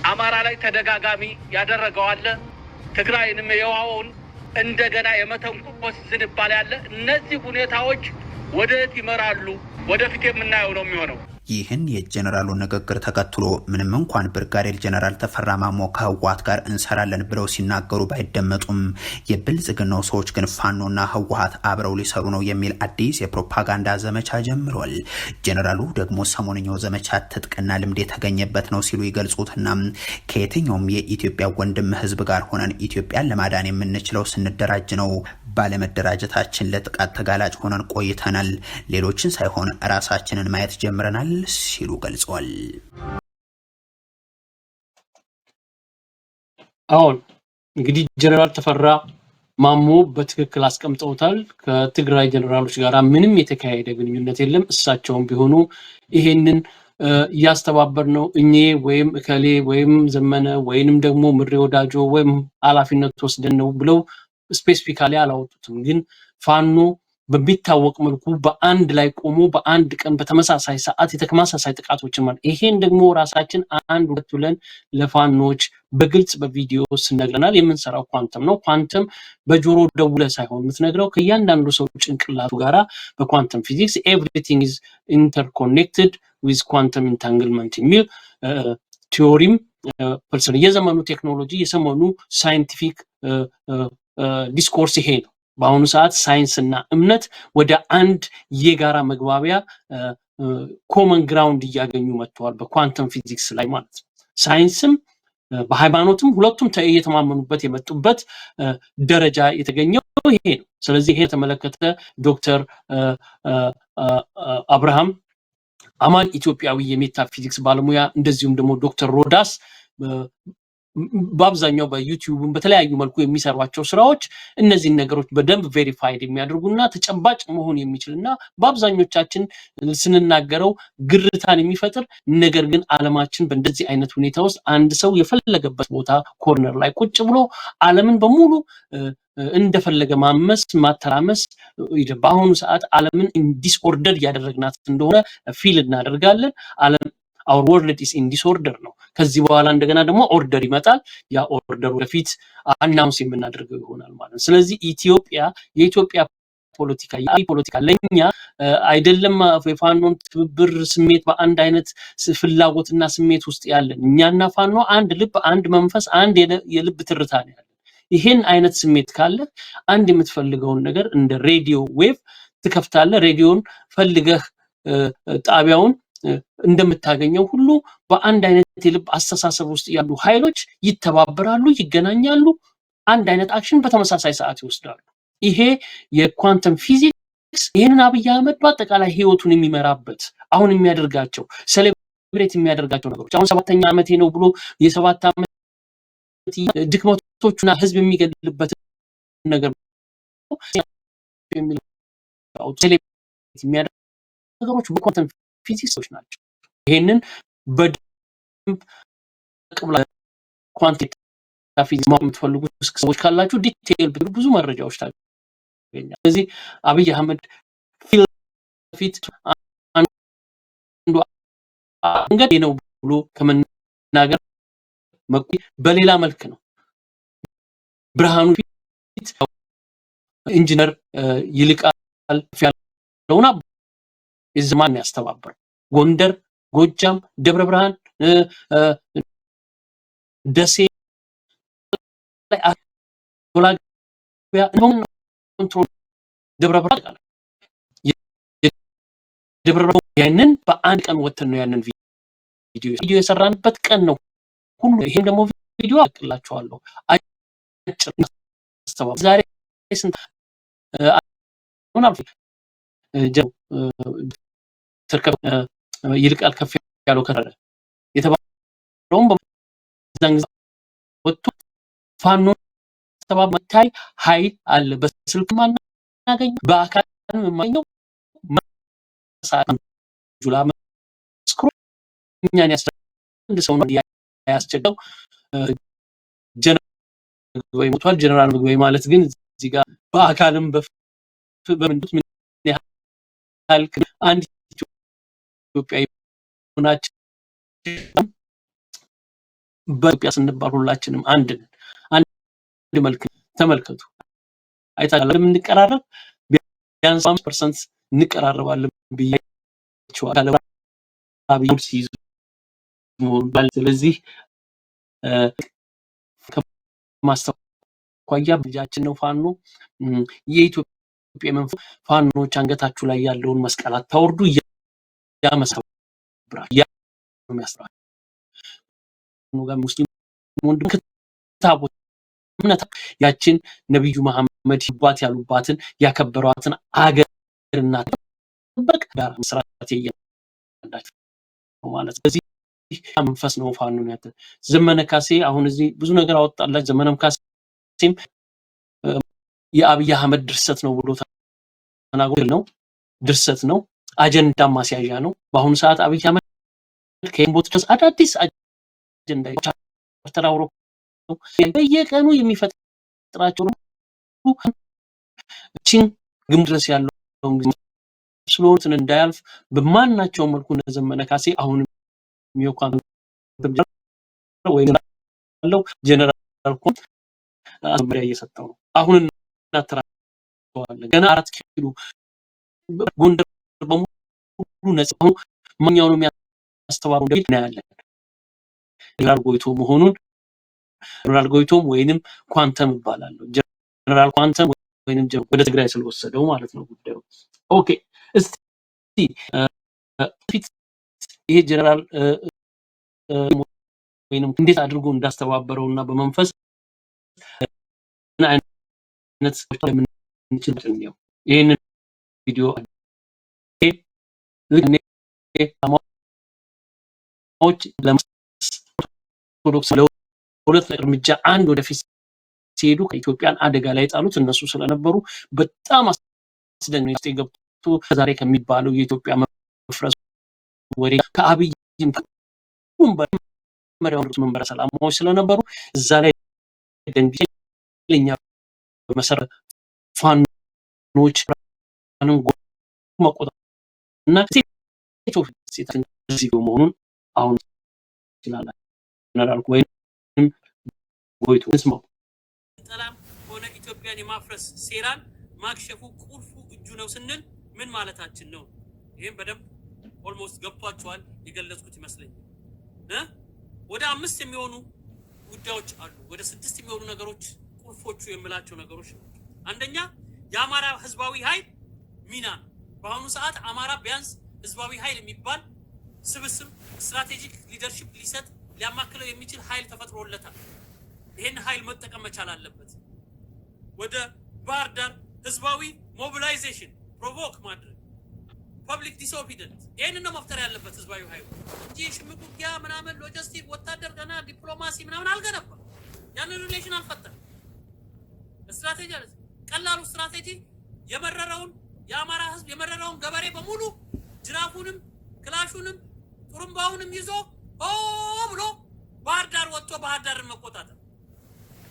አማራ ላይ ተደጋጋሚ ያደረገው አለ። ትግራይንም የውሃውን እንደገና የመተንኮስ ዝንባሌ አለ። እነዚህ ሁኔታዎች ወደየት ይመራሉ? ወደፊት የምናየው ነው የሚሆነው። ይህን የጀነራሉ ንግግር ተከትሎ ምንም እንኳን ብርጋዴር ጀነራል ተፈራ ማሞ ከህወሓት ጋር እንሰራለን ብለው ሲናገሩ ባይደመጡም የብልጽግናው ሰዎች ግን ፋኖና ህወሓት አብረው ሊሰሩ ነው የሚል አዲስ የፕሮፓጋንዳ ዘመቻ ጀምሯል። ጀነራሉ ደግሞ ሰሞንኛው ዘመቻ ትጥቅና ልምድ የተገኘበት ነው ሲሉ ይገልጹትና ከየትኛውም የኢትዮጵያ ወንድም ህዝብ ጋር ሆነን ኢትዮጵያን ለማዳን የምንችለው ስንደራጅ ነው። ባለመደራጀታችን ለጥቃት ተጋላጭ ሆነን ቆይተናል። ሌሎችን ሳይሆን ራሳችንን ማየት ጀምረናል ሲሉ ገልጸዋል። አሁን እንግዲህ ጀነራል ተፈራ ማሞ በትክክል አስቀምጠውታል። ከትግራይ ጀነራሎች ጋር ምንም የተካሄደ ግንኙነት የለም። እሳቸውም ቢሆኑ ይሄንን እያስተባበር ነው እኔ ወይም እከሌ ወይም ዘመነ ወይንም ደግሞ ምሬ ወዳጆ ወይም ኃላፊነት ወስደን ነው ብለው specifically አላወጡትም። ግን ፋኖ በሚታወቅ መልኩ በአንድ ላይ ቆሞ በአንድ ቀን በተመሳሳይ ሰዓት የተመሳሳይ ጥቃቶችን ማለት ይሄን ደግሞ ራሳችን አንድ ሁለት ብለን ለፋኖች በግልጽ በቪዲዮ ስነግረናል። የምንሰራው ኳንተም ነው። ኳንተም በጆሮ ደውለ ሳይሆን የምትነግረው ከእያንዳንዱ ሰው ጭንቅላቱ ጋራ በ quantum physics everything is interconnected with quantum entanglement የሚል theory ም ፐርሰን የዘመኑ ቴክኖሎጂ የዘመኑ scientific discourse ይሄ ነው። በአሁኑ ሰዓት ሳይንስ እና እምነት ወደ አንድ የጋራ መግባቢያ Common ground እያገኙ መጥተዋል፣ በ quantum physics ላይ ማለት ነው። ሳይንስም በሃይማኖትም ሁለቱም እየተማመኑበት የመጡበት ደረጃ የተገኘው ይሄ ነው። ስለዚህ ይሄ የተመለከተ ዶክተር አብርሃም አማን ኢትዮጵያዊ የሜታፊዚክስ ባለሙያ፣ እንደዚሁም ደግሞ ዶክተር ሮዳስ በአብዛኛው በ YouTube ም በተለያዩ መልኩ የሚሰሯቸው ስራዎች እነዚህን ነገሮች በደንብ verified የሚያደርጉና ተጨባጭ መሆን የሚችል እና በአብዛኞቻችን ስንናገረው ግርታን የሚፈጥር፣ ነገር ግን ዓለማችን በእንደዚህ አይነት ሁኔታ ውስጥ አንድ ሰው የፈለገበት ቦታ corner ላይ ቁጭ ብሎ ዓለምን በሙሉ እንደፈለገ ማመስ፣ ማተራመስ፣ በአሁኑ ሰዓት ዓለምን disorder እያደረግናት እንደሆነ feel እናደርጋለን። ዓለም our world is in disorder ነው። ከዚህ በኋላ እንደገና ደግሞ order ይመጣል። ያ order ወደፊት announce የምናደርገው ይሆናል ማለት ነው። ስለዚህ ኢትዮጵያ፣ የኢትዮጵያ ፖለቲካ፣ የአብይ ፖለቲካ ለኛ አይደለም። የፋኖን ትብብር ስሜት በአንድ አይነት ፍላጎትና ስሜት ውስጥ ያለን እኛና ፋኖ አንድ ልብ፣ አንድ መንፈስ፣ አንድ የልብ ትርታ ነው ያለን። ይሄን አይነት ስሜት ካለ አንድ የምትፈልገውን ነገር እንደ radio wave ትከፍታለህ። ሬዲዮን ፈልገህ ጣቢያውን እንደምታገኘው ሁሉ በአንድ አይነት የልብ አስተሳሰብ ውስጥ ያሉ ኃይሎች ይተባበራሉ፣ ይገናኛሉ፣ አንድ አይነት action በተመሳሳይ ሰዓት ይወስዳሉ። ይሄ የ quantum physics ይህንን አብይ አህመድ በአጠቃላይ ህይወቱን የሚመራበት፣ አሁን የሚያደርጋቸው፣ celebrate የሚያደርጋቸው ነገሮች፣ አሁን ሰባተኛ ዓመቴ ነው ብሎ የ7 ዓመት ድክመቶቹና ህዝብ የሚገድልበት ነገር celebrate የሚያደርግ ነገሮች በ quantum physics ኦች ናቸው። ይሄንን በደንብ quantum physics ማወቅ የምትፈልጉ ሰዎች ካላችሁ detail ብዙ መረጃዎች ታገኛል። ስለዚህ አብይ አህመድ ፊት አንዱ መንገድ ነው ብሎ ከመናገር በሌላ መልክ ነው። ብርሃኑ ፊት ኢንጂነር ይልቃል ያለውን ማን ያስተባበር? ጎንደር፣ ጎጃም፣ ደብረ ብርሃን፣ ደሴ control ደብረ ብርሃን ደብረ ብርሃን ያንን በአንድ ቀን ወተን ነው ያንን ቪዲዮ የሰራንበት ቀን ነው ሁሉ። ይሄም ደግሞ ቪዲዮ አቅላችኋለሁ። አጭር ዛሬ ስንት አሁን ይልቃል ከፍ ያለው ከረረ የተባለውም በዛን ጊዜ ወጥቶ ፋኖ መታይ ኃይል አለ። በስልክ ማናገኝ፣ በአካል የማገኘው ጁላ መስክሮ እኛን አንድ ሰው ነው ያስቸገረው። ጀነራል ምግበይ ሞቷል። ጀነራል ምግበይ ማለት ግን እዚህ ጋር በአካልም በምንዱት ምን ያህል አንድ ኢትዮጵያዊ ሆናችን በኢትዮጵያ ስንባል ሁላችንም አንድ ነን። አንድ መልክ ተመልከቱ። አይታችኋል። የምንቀራረብ ቢያንስ 5% እንቀራረባለን ብያቸዋለሁ። አብይ ሲይዙ ስለዚህ ከማስተኳያ ልጃችን ነው ፋኖ፣ የኢትዮጵያ መንፈስ። ፋኖች አንገታችሁ ላይ ያለውን መስቀል አታወርዱ። ያመሰብራል ያሚያስራል ጋር ሙስሊም ወንድም ታቦት እምነት ያችን ነብዩ መሐመድ ባት ያሉባትን ያከበሯትን አገርና ጥበቅ ጋር መስራት የያንዳችሁ ማለት በዚህ መንፈስ ነው። ፋኖን ያተ ዘመነ ካሴ አሁን እዚህ ብዙ ነገር አወጣላች። ዘመነም ካሴም የአብይ አህመድ ድርሰት ነው ብሎ ተናግሮ ነው። ድርሰት ነው፣ አጀንዳ ማስያዣ ነው። በአሁኑ ሰዓት አብይ አህመድ ከቦት ድረስ አዳዲስ አጀንዳ ቻርተር አውሮፓ በየቀኑ የሚፈጥራቸው ቺን ግም ድረስ ያለውን ስለሆነ እንዳያልፍ በማናቸው መልኩ እነ ዘመነ ካሴ አሁንም ወይ ጀነራል ኮን መመሪያ እየሰጠው ነው። አሁን እናተራዋለን። ገና 4 ኪሎ ጎንደር በሙሉ ነፃ ሆኖ ማንኛውንም የሚያስተባብሩ እንደሚል እናያለን። ጀነራል ጎይቶ መሆኑን ጀነራል ጎይቶም ወይንም ኳንተም እባላለሁ። ጀነራል ኳንተም ወይንም ወደ ትግራይ ስለወሰደው ማለት ነው ጉዳዩ። Okay፣ እስቲ በፊት ይሄ ጀነራል ወይንም እንዴት አድርጎ እንዳስተባበረው እና በመንፈስ ምን አይነት ለምንችል ነው። ይህንን ቪዲዮ ልክ ለኦርቶዶክስ ለሁለት እርምጃ አንድ ወደፊት ሲሄዱ ከኢትዮጵያን አደጋ ላይ ጣሉት እነሱ ስለነበሩ በጣም አስደናቂ ገብቶ ዛሬ ከሚባለው የኢትዮጵያ መፍረስ ወሬ ከአብይም መንበረ ሰላማዎች ስለነበሩ እዛ ላይ ደንግጬ ለኛ መሰረት ፋኖች መቆጣ እና ሴት መሆኑን አሁን ይችላል ወይም ጎይቶ ስማው። ጠላም ሆነ ኢትዮጵያን የማፍረስ ሴራን ማክሸፉ ቁልፉ እጁ ነው ስንል ምን ማለታችን ነው? ይህም በደንብ almost ገብቷቸዋል የገለጽኩት ይመስለኛል። ወደ አምስት የሚሆኑ ጉዳዮች አሉ። ወደ ስድስት የሚሆኑ ነገሮች ቁልፎቹ የምላቸው ነገሮች ናቸው። አንደኛ የአማራ ህዝባዊ ኃይል ሚና ነው። በአሁኑ ሰዓት አማራ ቢያንስ ህዝባዊ ኃይል የሚባል ስብስብ strategic leadership ሊሰጥ ሊያማክለው የሚችል ኃይል ተፈጥሮለታል። ይህን ኃይል መጠቀም መቻል አለበት። ወደ ባህር ዳር ህዝባዊ mobilization provoke ማድረግ፣ public disobedient፣ ይህንን ነው መፍጠር ያለበት ህዝባዊ ኃይሉ እንጂ ሽምቅ ውጊያ ምናምን፣ ሎጂስቲክ፣ ወታደር ገና ዲፕሎማሲ ምናምን አልገነባም። ያንን relation አልፈጠርም። ስትራቴጂ አለ። ቀላሉ ስትራቴጂ የመረረውን የአማራ ህዝብ፣ የመረረውን ገበሬ በሙሉ ጅራፉንም ክላሹንም ጥሩምባውንም ይዞ ኦ ብሎ ባህር ዳር ወጥቶ ባህር ዳርን መቆጣጠር።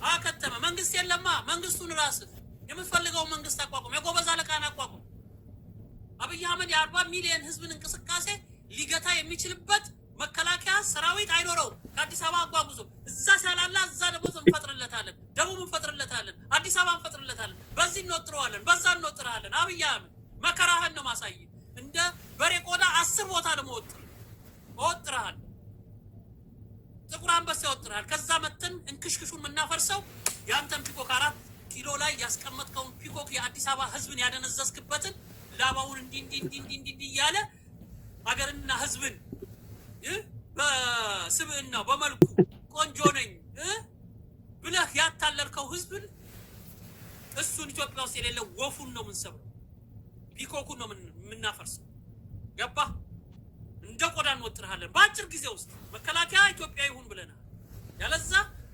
አከተመ። መንግስት የለማ። መንግስቱን ራስህ የምትፈልገውን መንግስት አቋቁም። የጎበዝ አለቃን አቋቁም። አብይ አህመድ የ40 ሚሊዮን ህዝብን እንቅስቃሴ ሊገታ የሚችልበት መከላከያ ሰራዊት አይኖረውም። ከአዲስ አበባ አጓጉዞ እዛ ሲያላላ እዛ ደግሞ እንፈጥርለታለን፣ ደቡብ እንፈጥርለታለን፣ አዲስ አበባ እንፈጥርለታለን። በዚህ እንወጥረዋለን፣ በዛ እንወጥረዋለን። አብይ አህመድ መከራህን ነው ማሳየ። እንደ በሬ ቆዳ 10 ቦታ ነው መወጥር እወጥርሃለሁ። ጥቁር አንበሳ ይወጥርሃል። ከዛ መተን እንክሽክሹን የምናፈርሰው የአንተን peacock፣ 4 ኪሎ ላይ ያስቀመጥከውን peacock፣ የአዲስ አበባ ህዝብን ያደነዘዝክበትን ላባውን እንዲህ እንዲህ እንዲህ እንዲህ እንዲህ እያለ ሀገርና ህዝብን በስብዕናው በመልኩ ቆንጆ ነኝ ብለህ ያታለልከው ህዝብን እሱን ኢትዮጵያ ውስጥ የሌለ ወፉን ነው የምንሰብረው፣ peacock ኡን ነው የምናፈርሰው። ገባህ? እንደ ቆዳ እንወጥርሃለን በአጭር ጊዜ ውስጥ። መከላከያ ኢትዮጵያ ይሁን ብለናል። ያለዛ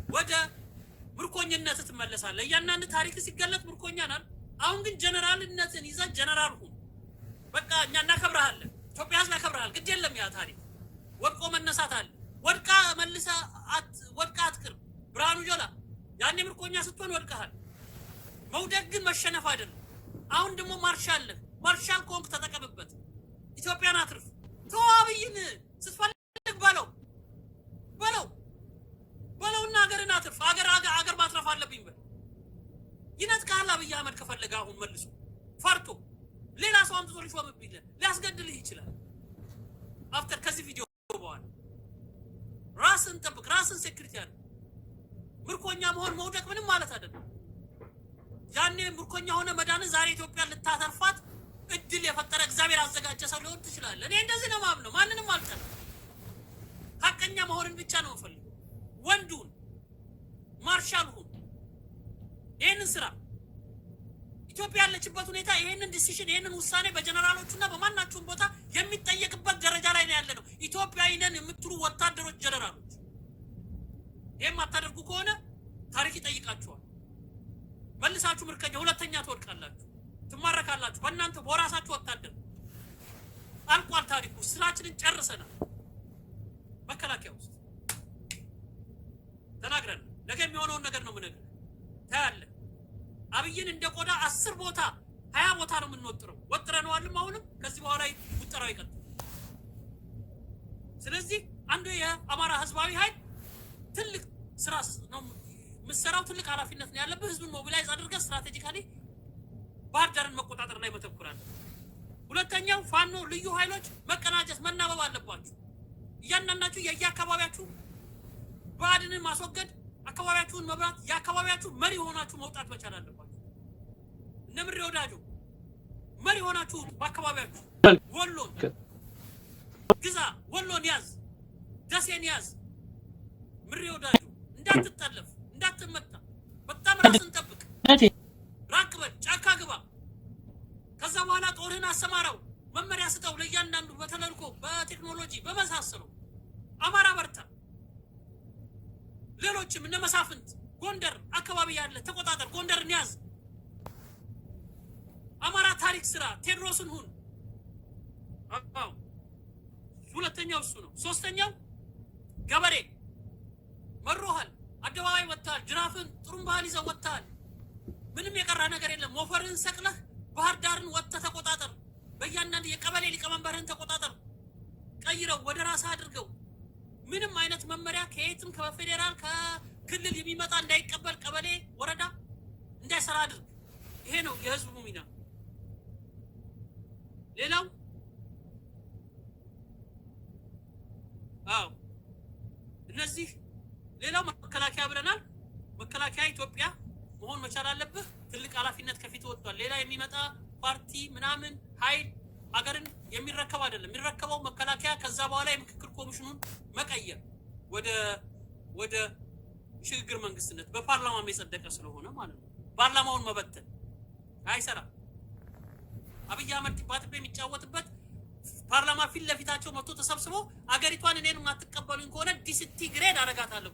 ወደ ምርኮኝነት ትመለሳለህ። እያንዳንድ ታሪክ ሲገለጥ ምርኮኛ ናል። አሁን ግን ጀነራልነትን ይዘህ ጀነራል ሁን። በቃ እኛ እናከብረሃለን። ኢትዮጵያ ህዝብ ያከብረሃል። ግድ የለም ያ ታሪክ ወድቆ መነሳት አለ። ወድቃ መልሰህ ወድቃ አትቅር። ብርሃኑ ጆላ ያኔ ምርኮኛ ስትሆን ወድቀሃል። መውደቅ ግን መሸነፍ አይደለም። አሁን ደግሞ ማርሻል ነህ። ማርሻል ከሆንክ ተጠቀምበት። ኢትዮጵያን አትርፍ። ተው አብይን ስትፈልግ በለው በለው በለውና ሀገርን አትርፍ። አገር አገር ማትረፍ አለብኝ በል። ይነጥቅሃል አብይ አህመድ ከፈለገ አሁን መልሶ ፈርቶ ሌላ ሰው አምጥቶ ሊሾምብህ ሊያስገድልህ ይችላል። After ከዚህ ቪዲዮ በኋላ ራስን ጠብቅ፣ ራስን security ያለ ምርኮኛ መሆን መውደቅ ምንም ማለት አይደለም። ያኔ ምርኮኛ ሆነ መዳን ዛሬ ኢትዮጵያን ልታተርፋት እድል የፈጠረ እግዚአብሔር አዘጋጀ ሰው ሊሆን ትችላለህ። እኔ እንደዚህ ነው የማምነው። ማንንም አልጠላም። ሀቀኛ መሆንን ብቻ ነው የምፈልገው። ወንዱን ማርሻል ሁን። ይህንን ስራ ኢትዮጵያ ያለችበት ሁኔታ ይህንን decision ይህንን ውሳኔ በጀነራሎቹና በማናቸውም ቦታ የሚጠየቅበት ደረጃ ላይ ነው ያለ ነው። ኢትዮጵያዊ ነን የምትሉ ወታደሮች፣ ጀነራሎች ይህም አታደርጉ ከሆነ ታሪክ ይጠይቃችኋል። መልሳችሁ ምርኮኛ ሁለተኛ ትወድቃላችሁ፣ ትማረካላችሁ። በእናንተ በራሳችሁ ወታደር አልቋል ታሪኩ። ስራችንን ጨርሰናል። መከላከያ ውስጥ ተናግረን ነገ የሚሆነውን ነገር ነው የምነግርህ። ታያለህ። አብይን እንደ ቆዳ 10 ቦታ 20 ቦታ ነው የምንወጥረው። ወጥረነዋልም። አሁንም ከዚህ በኋላ ውጠራው ይቀጥል። ስለዚህ አንዱ የአማራ ህዝባዊ ኃይል ትልቅ ስራ ነው የምትሰራው። ትልቅ ኃላፊነት ነው ያለብህ። ህዝብን mobilize አድርገህ strategically ባህር ዳርን መቆጣጠር ላይ መተኮር አለብህ። ሁለተኛው ፋኖ ልዩ ኃይሎች መቀናጀት መናበብ አለባችሁ። እያንዳንዳችሁ የየአካባቢያችሁ ብአዴንን ማስወገድ፣ አካባቢያችሁን መብራት፣ የአካባቢያችሁ መሪ ሆናችሁ መውጣት መቻል አለባችሁ። እነ ምሬ ወዳጆ መሪ ሆናችሁ በአካባቢያችሁ ወሎን ግዛ፣ ወሎን ያዝ፣ ደሴን ያዝ። ምሬ ወዳጁ እንዳትጠለፍ፣ እንዳትመታ፣ በጣም ራስን ጠብቅ። ራቅ በል፣ ጫካ ግባ። ከዛ በኋላ ጦርህን አሰማራው፣ መመሪያ ስጠው ለእያንዳንዱ በተልእኮ፣ በቴክኖሎጂ በመሳሰሉ። አማራ በርታ። ሌሎችም እነ መሳፍንት ጎንደር አካባቢ ያለ ተቆጣጠር፣ ጎንደርን ያዝ። አማራ ታሪክ ስራ፣ ቴዎድሮስን ሁን። አዎ፣ ሁለተኛው እሱ ነው። ሶስተኛው ገበሬ መሮሃል፣ አደባባይ ወጥተሃል፣ ጅራፍን ጥሩምባህን ይዘህ ወጥተሃል። ምንም የቀረ ነገር የለም። ሞፈርህን ሰቅለህ ባህር ዳርን ወጥተህ ተቆጣጠር። በእያንዳንዱ የቀበሌ ሊቀመንበርህን ተቆጣጠር። ቀይረው፣ ወደ ራስህ አድርገው። ምንም አይነት መመሪያ ከየትም ከፌዴራል ከክልል የሚመጣ እንዳይቀበል፣ ቀበሌ ወረዳ እንዳይሰራ አድርግ። ይሄ ነው የህዝቡ ሚና። ሌላው አዎ እነዚህ፣ ሌላው መከላከያ ብለናል። መከላከያ ኢትዮጵያ መሆን መቻል አለብህ። ትልቅ ኃላፊነት ከፊት ወጥቷል። ሌላ የሚመጣ ፓርቲ ምናምን ኃይል ሀገርን የሚረከብ አይደለም። የሚረከበው መከላከያ። ከዛ በኋላ የምክክር ኮሚሽኑን መቀየር ወደ ሽግግር መንግስትነት በፓርላማም የጸደቀ ስለሆነ ማለት ነው። ፓርላማውን መበተን አይሰራም። አብይ አህመድ ጢባጢቤ የሚጫወትበት ፓርላማ ፊት ለፊታቸው መጥቶ ተሰብስቦ አገሪቷን እኔን የማትቀበሉኝ ከሆነ disintegrate አደርጋታለሁ።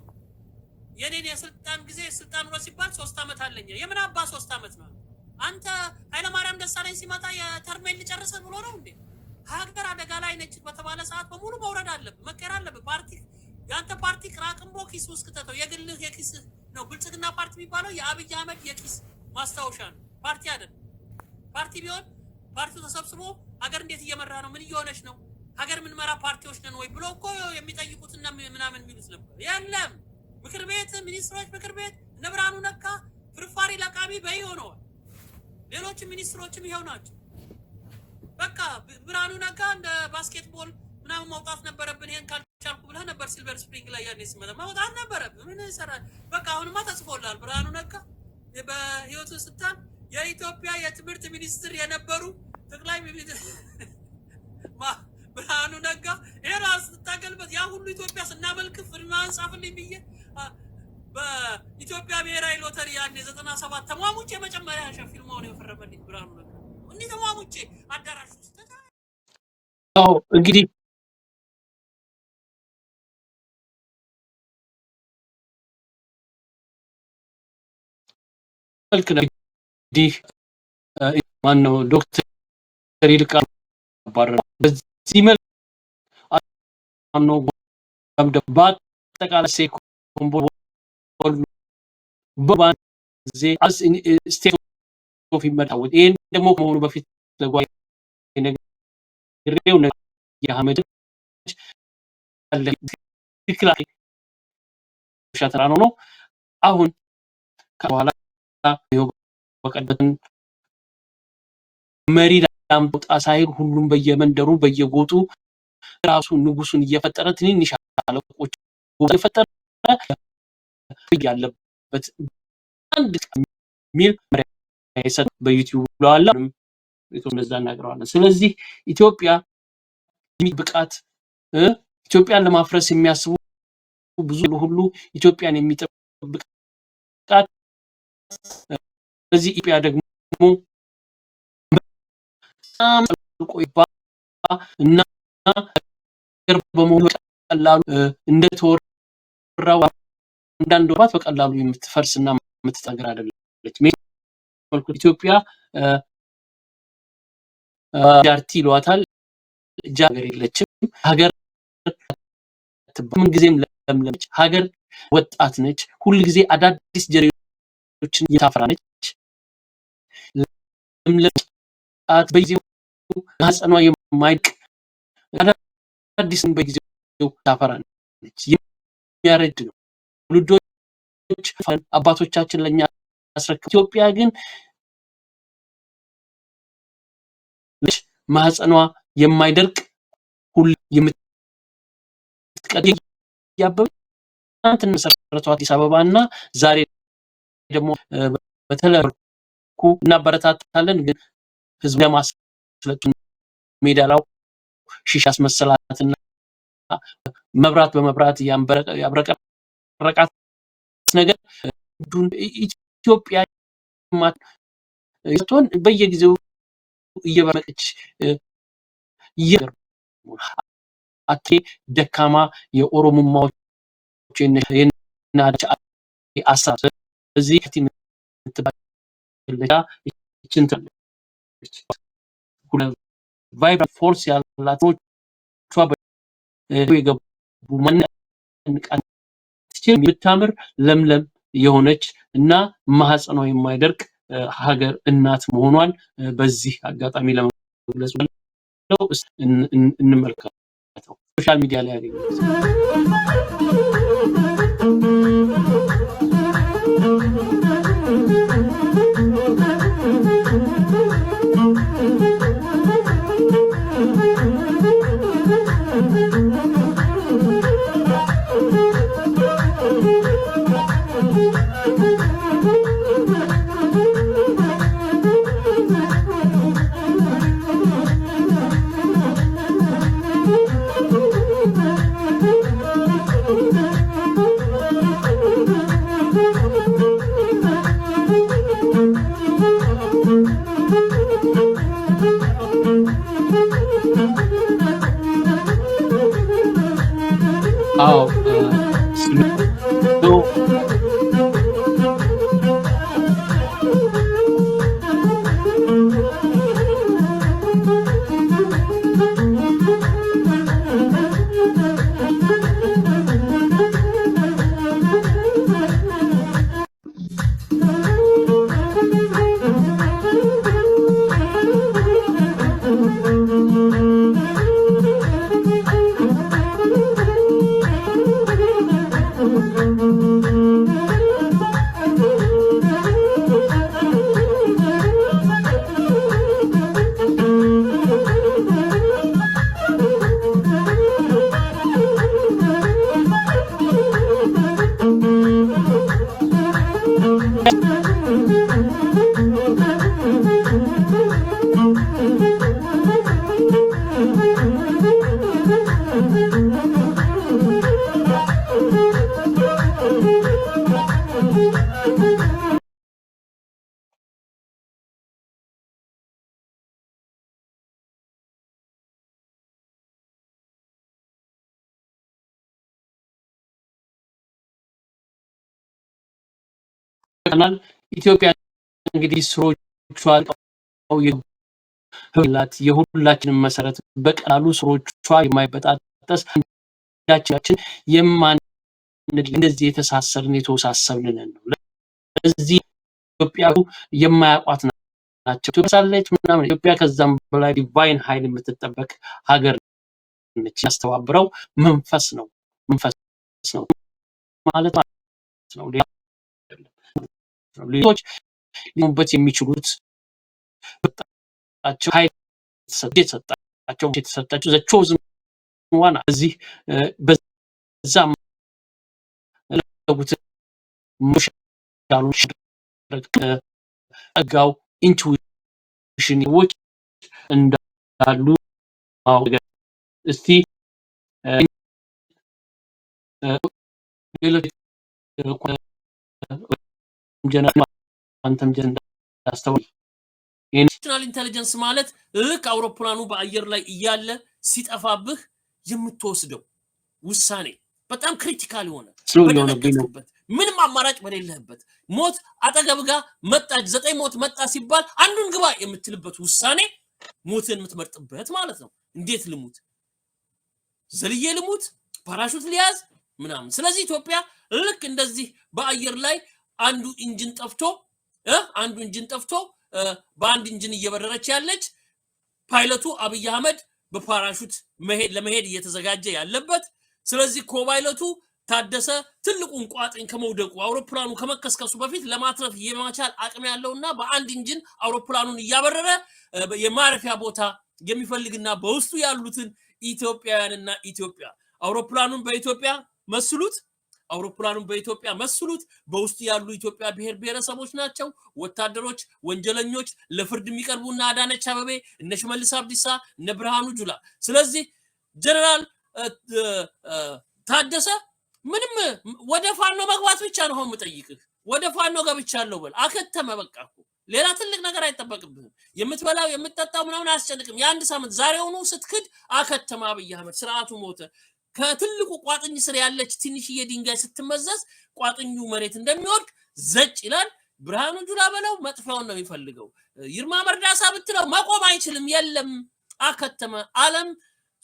የኔን የስልጣን ጊዜ ስልጣን ውረድ ሲባል 3 ዓመት አለኝ። የምን አባ 3 ዓመት ነው? አንተ ኃይለማርያም ደሳለኝ ሲመጣ የ term ኤን ልጨርስ ብሎ ነው እንዴ? ሀገር አደጋ ላይ ነች በተባለ ሰዓት በሙሉ መውረድ አለብህ፣ መቀየር አለብህ። ፓርቲ የአንተ ፓርቲ ቅራቅንቦ ኪስ ውስጥ ክተተው፣ የግልህ የኪስ ነው። ብልጽግና ፓርቲ የሚባለው የአብይ አህመድ የኪስ ማስታወሻ ነው፣ ፓርቲ አይደለም። ፓርቲ ቢሆን ፓርቲው ተሰብስቦ ሀገር እንዴት እየመራ ነው፣ ምን እየሆነች ነው፣ ሀገር የምንመራ ፓርቲዎች ነን ወይ ብሎ እኮ የሚጠይቁትና ምናምን የሚሉት ነበር። የለም፣ ምክር ቤት፣ ሚኒስትሮች ምክር ቤት እነ ብርሃኑ ነጋ ፍርፋሪ ለቃሚ በይ ሆነዋል። ሌሎችም ሚኒስትሮችም ይኸው ናቸው። በቃ ብርሃኑ ነጋ እንደ basketball ምናምን መውጣት ነበረብን። ይሄን ካልቻልኩ ብለህ ነበር ሲልቨር ስፕሪንግ ላይ ያኔ ሲመጣ መውጣት ነበረብን። ምን ይሰራል? በቃ አሁንማ ተጽፎልሃል። ብርሃኑ ነጋ በህይወቱ ስታል የኢትዮጵያ የትምህርት ሚኒስትር የነበሩ ጠቅላይ ሚኒስትር ብርሃኑ ነጋ ይሄን ስትታገልበት ያ ሁሉ ኢትዮጵያ ስናመልክ ፊርማህን ጻፍልኝ ብዬ በኢትዮጵያ ብሔራዊ ሎተሪ ያኔ 97 ተሟሙቼ መጨመሪያ ፊርማውን የፈረመልኝ ብርሃኑ ነጋ እንዲህ ተሟሙቼ አዳራሽ ውስጥ። አዎ፣ እንግዲህ መልክ ነው እንግዲህ ማነው ዶክተር ይልቃል አባረረ። በዚህ መልክ ነው በአጠቃላይ ሴኮምቦ በባንድ ጊዜ state of emergency። ይሄን ደግሞ ከመሆኑ በፊት ለጓ ነግሬው የአህመድ ትክክል ሻተራ ነው። አሁን ከበኋላ በቀደም መሪ ላምጣ ሳይል ሁሉም በየመንደሩ በየጎጡ ራሱ ንጉሱን እየፈጠረ ትንንሽ አለቆች እየፈጠረ ያለበት አንድ ሚል በዩቲዩብ ብለዋል። እንደዛ እናገረዋለን። ስለዚህ ኢትዮጵያ ብቃት ኢትዮጵያን ለማፍረስ የሚያስቡ ብዙ ሁሉ ኢትዮጵያን የሚጠብቃት ስለዚህ ኢትዮጵያ ደግሞ በጣም ቆይባ እና በመሆኑ ቀላሉ እንደተወራው አንዳንድ ወራት በቀላሉ የምትፈርስና የምትጠግር አይደለች። መልኩ ኢትዮጵያ ጃርቲ ይሏታል። ሀገር የለችም። ሀገር ምን ጊዜም ለምለምች ሀገር ወጣት ነች። ሁል ጊዜ አዳዲስ ጀሬዎችን እየታፈራ ነች። ለምለም በጊዜው ማህፀኗ የማይድቅ አዳዲስን በጊዜው ታፈራ ነች። የሚያረድ ነው። ትውልዶች አባቶቻችን ለኛ አስረክብ። ኢትዮጵያ ግን ማህፀኗ የማይደርቅ ሁሉ የምትቀጥ ያበበ ትናንት መሰረቷ አዲስ አበባ እና ዛሬ ደግሞ በተለያዩ እናበረታታለን። ግን ህዝብ ለማስለጡ ሜዳ ላይ ሺሻ አስመሰላትና መብራት በመብራት ያብረቀረቃት ነገር ኢትዮጵያ ስትሆን በየጊዜው እየበረቀች አቴ ደካማ የኦሮሞማዎች የናች አሳብ ስለዚህ ቫይብራንት force ያላት የገቡ የምታምር ለምለም የሆነች እና ማህፀኗ የማይደርቅ ሀገር እናት መሆኗን በዚህ አጋጣሚ ለመግለጽ ነው። እንመልከተው። Social media ላይ ያገኘሁት። አዎ። ኢትዮጵያ እንግዲህ ስሮቿ የሁላችንም መሰረት በቀላሉ ስሮቿ የማይበጣጠስ አንዳችን የማን እንደዚህ የተሳሰርን የተወሳሰብን ነን ነው። ለዚህ ኢትዮጵያ የማያውቋት ናቸው። ኢትዮጵያ ሳለች ምናምን ኢትዮጵያ ከዛም በላይ divine ኃይል የምትጠበቅ ሀገር ነች። ያስተባብረው መንፈስ ነው፣ መንፈስ ነው ማለት ነው። ሌሎች ሊሆኑበት የሚችሉት በጣቸው ኃይል የተሰጣቸው the chosen one እዚህ በዛ ጸጋው intuition ዎች እንዳሉ እስቲ ሌሎች አንተም እንዳስተውል National intelligence ማለት ልክ አውሮፕላኑ በአየር ላይ እያለ ሲጠፋብህ የምትወስደው ውሳኔ፣ በጣም critical የሆነ፣ በደነገጥክበት፣ ምንም አማራጭ በሌለህበት፣ ሞት አጠገብ ጋር መጣች፣ ዘጠኝ ሞት መጣ ሲባል አንዱን ግባ የምትልበት ውሳኔ፣ ሞትን የምትመርጥበት ማለት ነው። እንዴት ልሙት? ዘልዬ ልሙት? ፓራሹት ሊያዝ ምናምን። ስለዚህ ኢትዮጵያ ልክ እንደዚህ በአየር ላይ አንዱ engine ጠፍቶ በአንድ engine እየበረረች ያለች፣ ፓይለቱ አብይ አህመድ በፓራሹት መሄድ ለመሄድ እየተዘጋጀ ያለበት፣ ስለዚህ co-pilot ኡ ታደሰ ትልቁን ቋጥኝ ከመውደቁ፣ አውሮፕላኑ ከመከስከሱ በፊት ለማትረፍ የማቻል አቅም ያለውና በአንድ engine አውሮፕላኑን እያበረረ የማረፊያ ቦታ የሚፈልግና በውስጡ ያሉትን ኢትዮጵያውያንና ኢትዮጵያ፣ አውሮፕላኑን በኢትዮጵያ መስሉት፣ አውሮፕላኑን በኢትዮጵያ መስሉት። በውስጡ ያሉ ኢትዮጵያ ብሔር ብሔረሰቦች ናቸው። ወታደሮች፣ ወንጀለኞች፣ ለፍርድ የሚቀርቡ እነ አዳነች አበቤ፣ እነ ሽመልስ አብዲሳ፣ እነ ብርሃኑ ጁላ። ስለዚህ ጀነራል ታደሰ ምንም ወደ ፋኖ መግባት ብቻ ነው የምጠይቅህ። ወደ ፋኖ ገብቻለሁ በል፣ አከተመ። በቃ እኮ ሌላ ትልቅ ነገር አይጠበቅብህም። የምትበላው የምትጠጣው ምናምን አያስጨንቅም። የአንድ ሳምንት ዛሬውኑ ስትክድ አከተመ። አብይ አህመድ ስርዓቱ ሞተ። ከትልቁ ቋጥኝ ስር ያለች ትንሽዬ ድንጋይ ስትመዘዝ ቋጥኙ መሬት እንደሚወድቅ ዘጭ ይላል። ብርሃኑ ጁላ በለው መጥፊያውን ነው የሚፈልገው። ይልማ መርዳሳ ብትለው መቆም አይችልም። የለም፣ አከተመ። ዓለም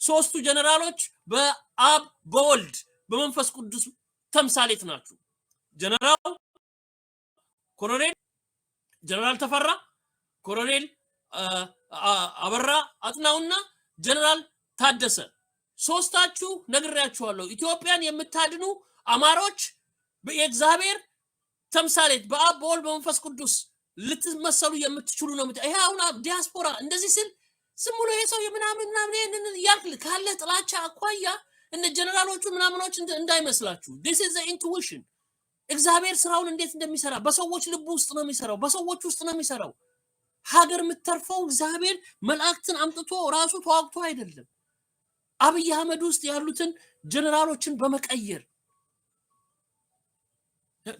ሶስቱ ጀነራሎች በአብ፣ በወልድ፣ በመንፈስ ቅዱስ ተምሳሌት ናችሁ። ጀነራል ኮሎኔል ጀነራል ተፈራ፣ ኮሎኔል አበራ አጥናውና ጀነራል ታደሰ፣ ሶስታችሁ ነግሬያችኋለሁ። ኢትዮጵያን የምታድኑ አማሮች የእግዚአብሔር ተምሳሌት በአብ፣ በወልድ፣ በመንፈስ ቅዱስ ልትመሰሉ የምትችሉ ነው። ይሄ አሁን ዲያስፖራ እንደዚህ ስል ዝም ብሎ ይሄ ሰው የምናምን ምናምን ይሄንን እያልክ ካለ ጥላቻ አኳያ እነ ጀነራሎቹ ምናምኖች እንዳይመስላችሁ። This is intuition። እግዚአብሔር ስራውን እንዴት እንደሚሰራ በሰዎች ልብ ውስጥ ነው የሚሰራው፣ በሰዎች ውስጥ ነው የሚሰራው። ሀገር የምትተርፈው እግዚአብሔር መላእክትን አምጥቶ ራሱ ተዋግቶ አይደለም። አብይ አህመድ ውስጥ ያሉትን ጀነራሎችን በመቀየር፣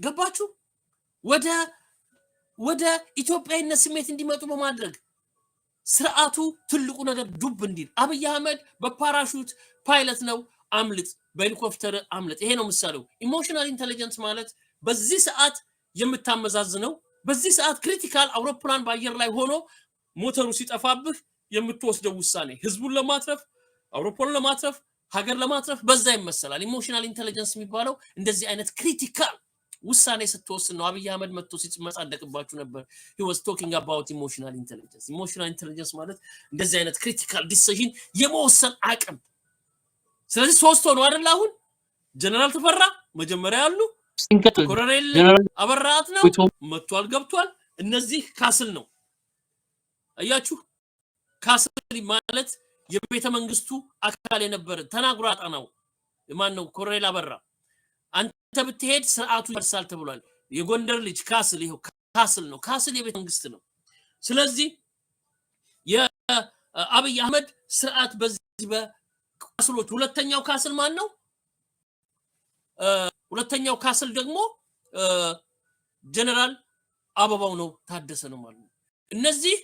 ገባችሁ? ወደ ኢትዮጵያዊነት ስሜት እንዲመጡ በማድረግ ስርዓቱ ትልቁ ነገር ዱብ እንዲል። አብይ አህመድ በፓራሹት ፓይለት ነው፣ አምልጥ፣ በሄሊኮፕተር አምልጥ። ይሄ ነው ምሳሌው። Emotional intelligence ማለት በዚህ ሰዓት የምታመዛዝነው፣ በዚህ ሰዓት critical አውሮፕላን በአየር ላይ ሆኖ ሞተሩ ሲጠፋብህ የምትወስደው ውሳኔ፣ ህዝቡን ለማትረፍ፣ አውሮፕላን ለማትረፍ፣ ሀገር ለማትረፍ በዛ ይመሰላል። Emotional intelligence የሚባለው እንደዚህ አይነት critical ውሳኔ ስትወስን ነው። አብይ አህመድ መጥቶ ሲመጻደቅባችሁ ነበር። He was talking about emotional intelligence። Emotional intelligence ማለት እንደዚህ አይነት critical decision የመወሰን አቅም። ስለዚህ ሶስት ሆኖ አይደል? አሁን ጀነራል ተፈራ መጀመሪያ ያሉ፣ ኮሎኔል አበራ አጥናው መጥቷል፣ ገብቷል። እነዚህ castle ነው፣ አያችሁ። Castle ማለት የቤተ መንግስቱ አካል የነበረ ተናግሮ አጣናው ማን ነው? ኮሎኔል አበራ አንተ ብትሄድ ስርዓቱ ይፈርሳል ተብሏል። የጎንደር ልጅ castle፣ ይኸው castle ነው። Castle የቤተ መንግስት ነው። ስለዚህ የአብይ አህመድ ስርዓት በዚህ በ castle ኦች፣ ሁለተኛው castle ማን ነው? ሁለተኛው castle ደግሞ ጀነራል አበባው ነው፣ ታደሰ ነው ማለት ነው። እነዚህ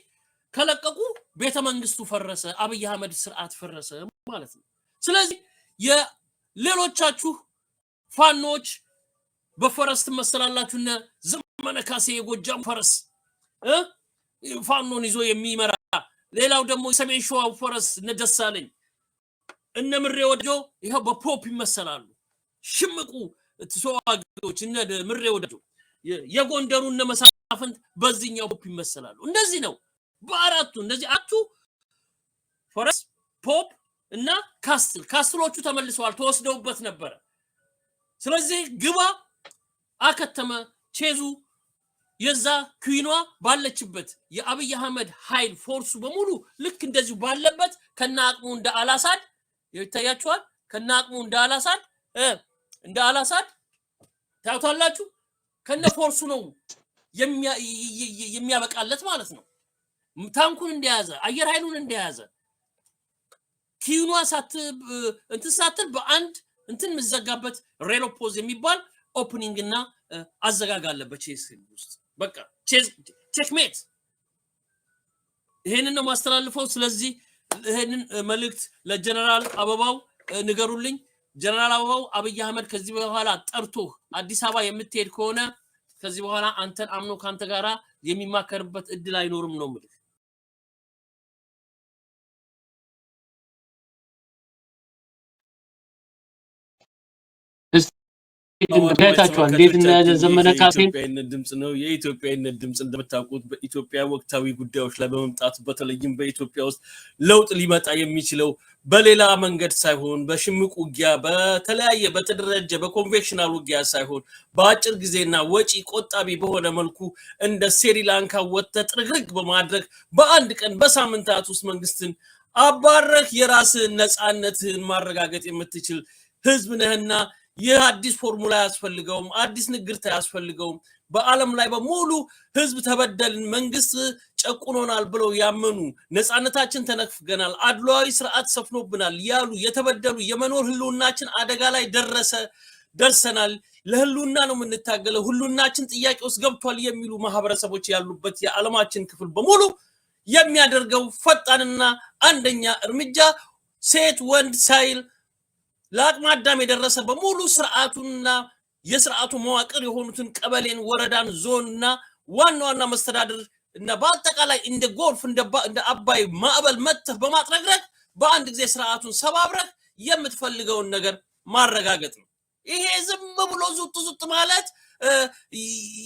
ከለቀቁ ቤተ መንግስቱ ፈረሰ፣ አብይ አህመድ ስርዓት ፈረሰ ማለት ነው። ስለዚህ የሌሎቻችሁ ፋኖች በፈረስ ትመሰላላችሁ። እነ ዘመነ ካሴ የጎጃም ፈረስ ፋኖን ይዞ የሚመራ፣ ሌላው ደግሞ የሰሜን ሸዋው ፈረስ እነ ደሳለኝ፣ እነ ምሬ ወዳጆ ይኸው በ pope ይመሰላሉ። ሽምቁ ተዋጊዎች እነ ምሬ ወዳጆ፣ የጎንደሩ እነ መሳፍንት በዚህኛው pope ይመሰላሉ። እንደዚህ ነው በአራቱ፣ እነዚህ አራቱ ፈረስ፣ pope እና castle። Castle ኦቹ ተመልሰዋል፣ ተወስደውበት ነበረ። ስለዚህ ግባ፣ አከተመ። ቼዙ የዛ queen ኗ ባለችበት የአብይ አህመድ ኃይል force ኡ በሙሉ ልክ እንደዚሁ ባለበት ከነ አቅሙ እንደ አላሳድ ይታያችኋል። ከነ አቅሙ እንደ አላሳድ ታዩታላችሁ። ከነ force ኡ ነው የሚያበቃለት ማለት ነው። ታንኩን እንደያዘ፣ አየር ኃይሉን እንደያዘ queen ኗ ሳት እንትን ሳትል በአንድ እንትን የምዘጋበት royal pause የሚባል opening እና አዘጋግ አለ በቼስ ውስጥ። በቃ checkmate። ይሄንን ነው ማስተላልፈው። ስለዚህ ይሄንን መልእክት ለጀነራል አበባው ንገሩልኝ። ጀነራል አበባው፣ አብይ አህመድ ከዚህ በኋላ ጠርቶ አዲስ አበባ የምትሄድ ከሆነ ከዚህ በኋላ አንተን አምኖ ከአንተ ጋራ የሚማከርበት እድል አይኖርም ነው የምልህ። ታይታችኋል እንዴት እነ ዘመነ ካሴን የኢትዮጵያዊነት ድምፅ ነው። የኢትዮጵያዊነት ድምፅ እንደምታውቁት በኢትዮጵያ ወቅታዊ ጉዳዮች ላይ በመምጣት፣ በተለይም በኢትዮጵያ ውስጥ ለውጥ ሊመጣ የሚችለው በሌላ መንገድ ሳይሆን፣ በሽምቅ ውጊያ፣ በተለያየ በተደራጀ በ conventional ውጊያ ሳይሆን፣ በአጭር ጊዜና ወጪ ቆጣቢ በሆነ መልኩ እንደ ስሪላንካ ወጥተህ ጥርግርግ በማድረግ በአንድ ቀን በሳምንታት ውስጥ መንግስትን አባረህ የራስህን ነፃነትህን ማረጋገጥ የምትችል ህዝብ ነህና ይህ አዲስ ፎርሙላ አያስፈልገውም። አዲስ ንግርት አያስፈልገውም። በዓለም ላይ በሙሉ ህዝብ ተበደልን፣ መንግስት ጨቁኖናል ብለው ያመኑ፣ ነፃነታችን ተነፍገናል፣ አድሏዊ ስርዓት ሰፍኖብናል ያሉ የተበደሉ፣ የመኖር ህልውናችን አደጋ ላይ ደረሰ ደርሰናል፣ ለህልውና ነው የምንታገለው፣ ህልውናችን ጥያቄ ውስጥ ገብቷል የሚሉ ማህበረሰቦች ያሉበት የዓለማችን ክፍል በሙሉ የሚያደርገው ፈጣንና አንደኛ እርምጃ ሴት ወንድ ሳይል ለአቅመ አዳም የደረሰ በሙሉ ስርዓቱና የስርዓቱ መዋቅር የሆኑትን ቀበሌን፣ ወረዳን፣ ዞንና ዋና ዋና መስተዳድር እና በአጠቃላይ እንደ ጎርፍ እንደ አባይ ማዕበል መጥተህ በማጥረግረግ በአንድ ጊዜ ስርዓቱን ሰባብረህ የምትፈልገውን ነገር ማረጋገጥ ነው። ይሄ ዝም ብሎ ዙጥ ዙጥ ማለት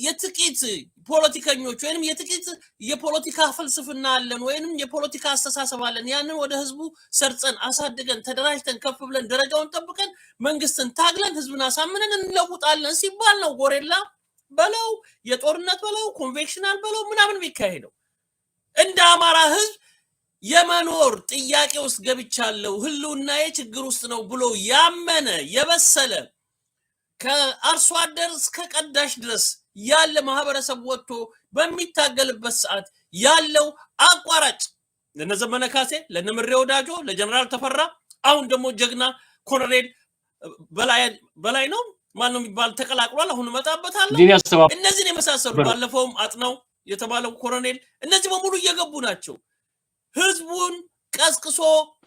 የጥቂት ፖለቲከኞች ወይንም የጥቂት የፖለቲካ ፍልስፍና አለን ወይንም የፖለቲካ አስተሳሰብ አለን፣ ያንን ወደ ህዝቡ ሰርጸን አሳድገን ተደራጅተን ከፍ ብለን ደረጃውን ጠብቀን መንግስትን ታግለን ህዝብን አሳምነን እንለውጣለን ሲባል ነው guerrilla በለው የጦርነት በለው conventional በለው ምናምን የሚካሄደው። እንደ አማራ ህዝብ የመኖር ጥያቄ ውስጥ ገብቻለሁ፣ ህልውናዬ ችግር ውስጥ ነው ብሎ ያመነ የበሰለ ከአርሶ አደር እስከ ቀዳሽ ድረስ ያለ ማህበረሰብ ወጥቶ በሚታገልበት ሰዓት ያለው አቋራጭ ለነ ዘመነ ካሴ፣ ለነ ምሬ ወዳጆ፣ ለጀነራል ተፈራ፣ አሁን ደግሞ ጀግና ኮሎኔል በላይ ነው ማን ነው የሚባል ተቀላቅሏል። አሁን እመጣበታለሁ። እነዚህን የመሳሰሉ ባለፈውም አጥነው የተባለው ኮሎኔል እነዚህ በሙሉ እየገቡ ናቸው። ህዝቡን ቀስቅሶ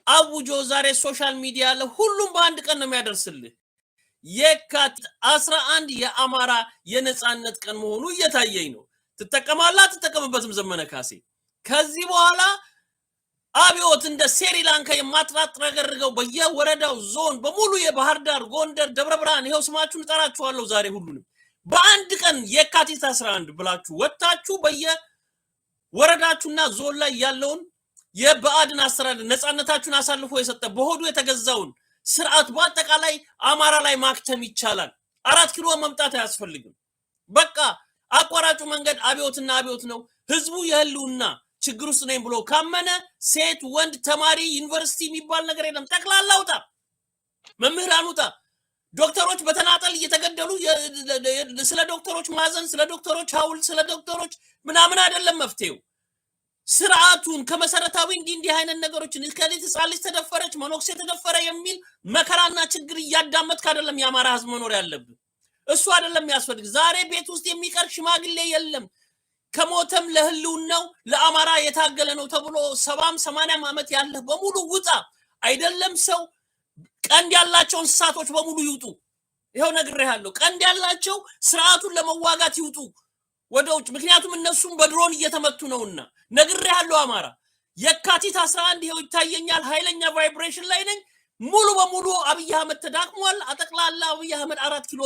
አውጆ ዛሬ social media ለሁሉም በአንድ ቀን ነው የሚያደርስልህ። የካቲት 11 የአማራ የነፃነት ቀን መሆኑ እየታየኝ ነው። ትጠቀማለህ አትጠቀምበትም? ዘመነ ካሴ ከዚህ በኋላ አብዮት እንደ ስሪላንካ የማጥራጥረገርገው በየወረዳው ዞን በሙሉ የባህር ዳር፣ ጎንደር፣ ደብረ ብርሃን ይኸው ስማችሁን እጠራችኋለሁ ዛሬ ሁሉንም በአንድ ቀን የካቲት 11 ብላችሁ ወጥታችሁ በየወረዳችሁና ዞን ላይ ያለውን የብአዴን አስተዳደር ነፃነታችሁን አሳልፎ የሰጠ በሆዱ የተገዛውን ስርዓት በአጠቃላይ አማራ ላይ ማክተም ይቻላል። 4 ኪሎ መምጣት አያስፈልግም። በቃ አቋራጩ መንገድ አብዮትና አብዮት ነው። ህዝቡ የህልውና ችግር ውስጥ ነኝ ብሎ ካመነ ሴት፣ ወንድ፣ ተማሪ፣ ዩኒቨርሲቲ የሚባል ነገር የለም። ጠቅላላ ውጣ፣ መምህራን ውጣ። ዶክተሮች በተናጠል እየተገደሉ ስለ ዶክተሮች ማዘን፣ ስለ ዶክተሮች ሐውልት፣ ስለ ዶክተሮች ምናምን አይደለም መፍትሄው። ስርዓቱን ከመሰረታዊ እንዲህ እንዲህ አይነት ነገሮችን ከሌት ህፃን ልጅ ተደፈረች፣ መነኩሴ ተደፈረ የሚል መከራና ችግር እያዳመጥክ አይደለም የአማራ ህዝብ መኖር ያለብን። እሱ አይደለም የሚያስፈልግ። ዛሬ ቤት ውስጥ የሚቀር ሽማግሌ የለም። ከሞተም ለህልውናው ለአማራ የታገለ ነው ተብሎ 70ም 80ም ዓመት ያለህ በሙሉ ውጣ። አይደለም ሰው ቀንድ ያላቸው እንስሳቶች በሙሉ ይውጡ። ይኸው ነግሬሃለሁ። ቀንድ ያላቸው ስርዓቱን ለመዋጋት ይውጡ ወደ ውጭ። ምክንያቱም እነሱም በድሮን እየተመቱ ነውና ነግሬሃለሁ። አማራ የካቲት 11 ይኸው ይታየኛል። ኃይለኛ vibration ላይ ነኝ። ሙሉ በሙሉ አብይ አህመድ ተዳክሟል። አጠቅላላ አብይ አህመድ 4 ኪሎ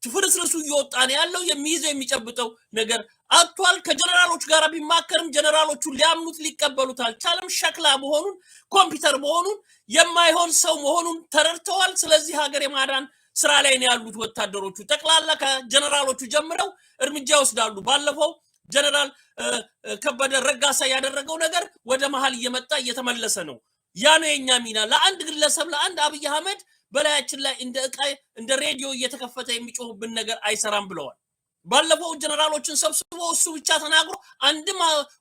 ፍርስርሱ እየወጣ ነው ያለው። የሚይዘው የሚጨብጠው ነገር አጥቷል። ከጀነራሎች ጋር ቢማከርም ጀነራሎቹ ሊያምኑት ሊቀበሉት አልቻለም። ሸክላ መሆኑን ኮምፒውተር መሆኑን የማይሆን ሰው መሆኑን ተረድተዋል። ስለዚህ ሀገር የማዳን ስራ ላይ ነው ያሉት ወታደሮቹ ጠቅላላ ከጀነራሎቹ ጀምረው እርምጃ ይወስዳሉ። ባለፈው ጀነራል ከበደ ረጋሳ ያደረገው ነገር ወደ መሀል እየመጣ እየተመለሰ ነው። ያ ነው የኛ ሚና። ለአንድ ግለሰብ ለአንድ አብይ አህመድ በላያችን ላይ እንደ ዕቃ እንደ ሬዲዮ እየተከፈተ የሚጮህብን ነገር አይሰራም ብለዋል። ባለፈው ጀነራሎችን ሰብስቦ እሱ ብቻ ተናግሮ አንድም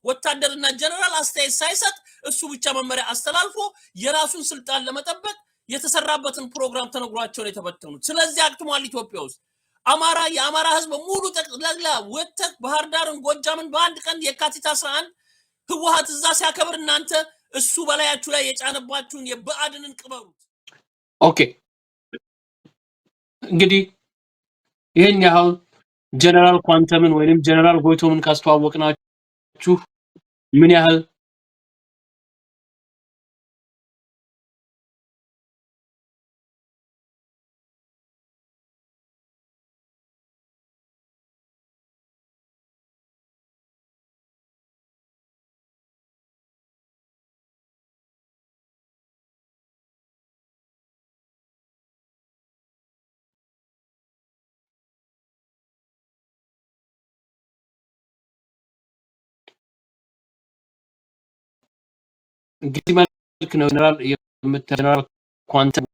ወታደርና ጀነራል አስተያየት ሳይሰጥ እሱ ብቻ መመሪያ አስተላልፎ የራሱን ስልጣን ለመጠበቅ የተሰራበትን ፕሮግራም ተነግሯቸው ነው የተበተኑት። ስለዚህ አክትሟል። ኢትዮጵያ ውስጥ አማራ የአማራ ህዝብ ሙሉ ጠቅላላ ወጥተህ ባህር ዳርን፣ ጎጃምን በአንድ ቀን የካቲት 11 ህወሓት እዛ ሲያከብር እናንተ እሱ በላያችሁ ላይ የጫነባችሁን የብአዴንን ቅበሩት። Okay፣ እንግዲህ ይህን ያህል ጀነራል ኳንተምን ወይንም ጀነራል ጎይቶምን ካስተዋወቅናችሁ ምን ያህል እንግዲህ መልክ ነው ጀነራል ጀነራል ኳንተም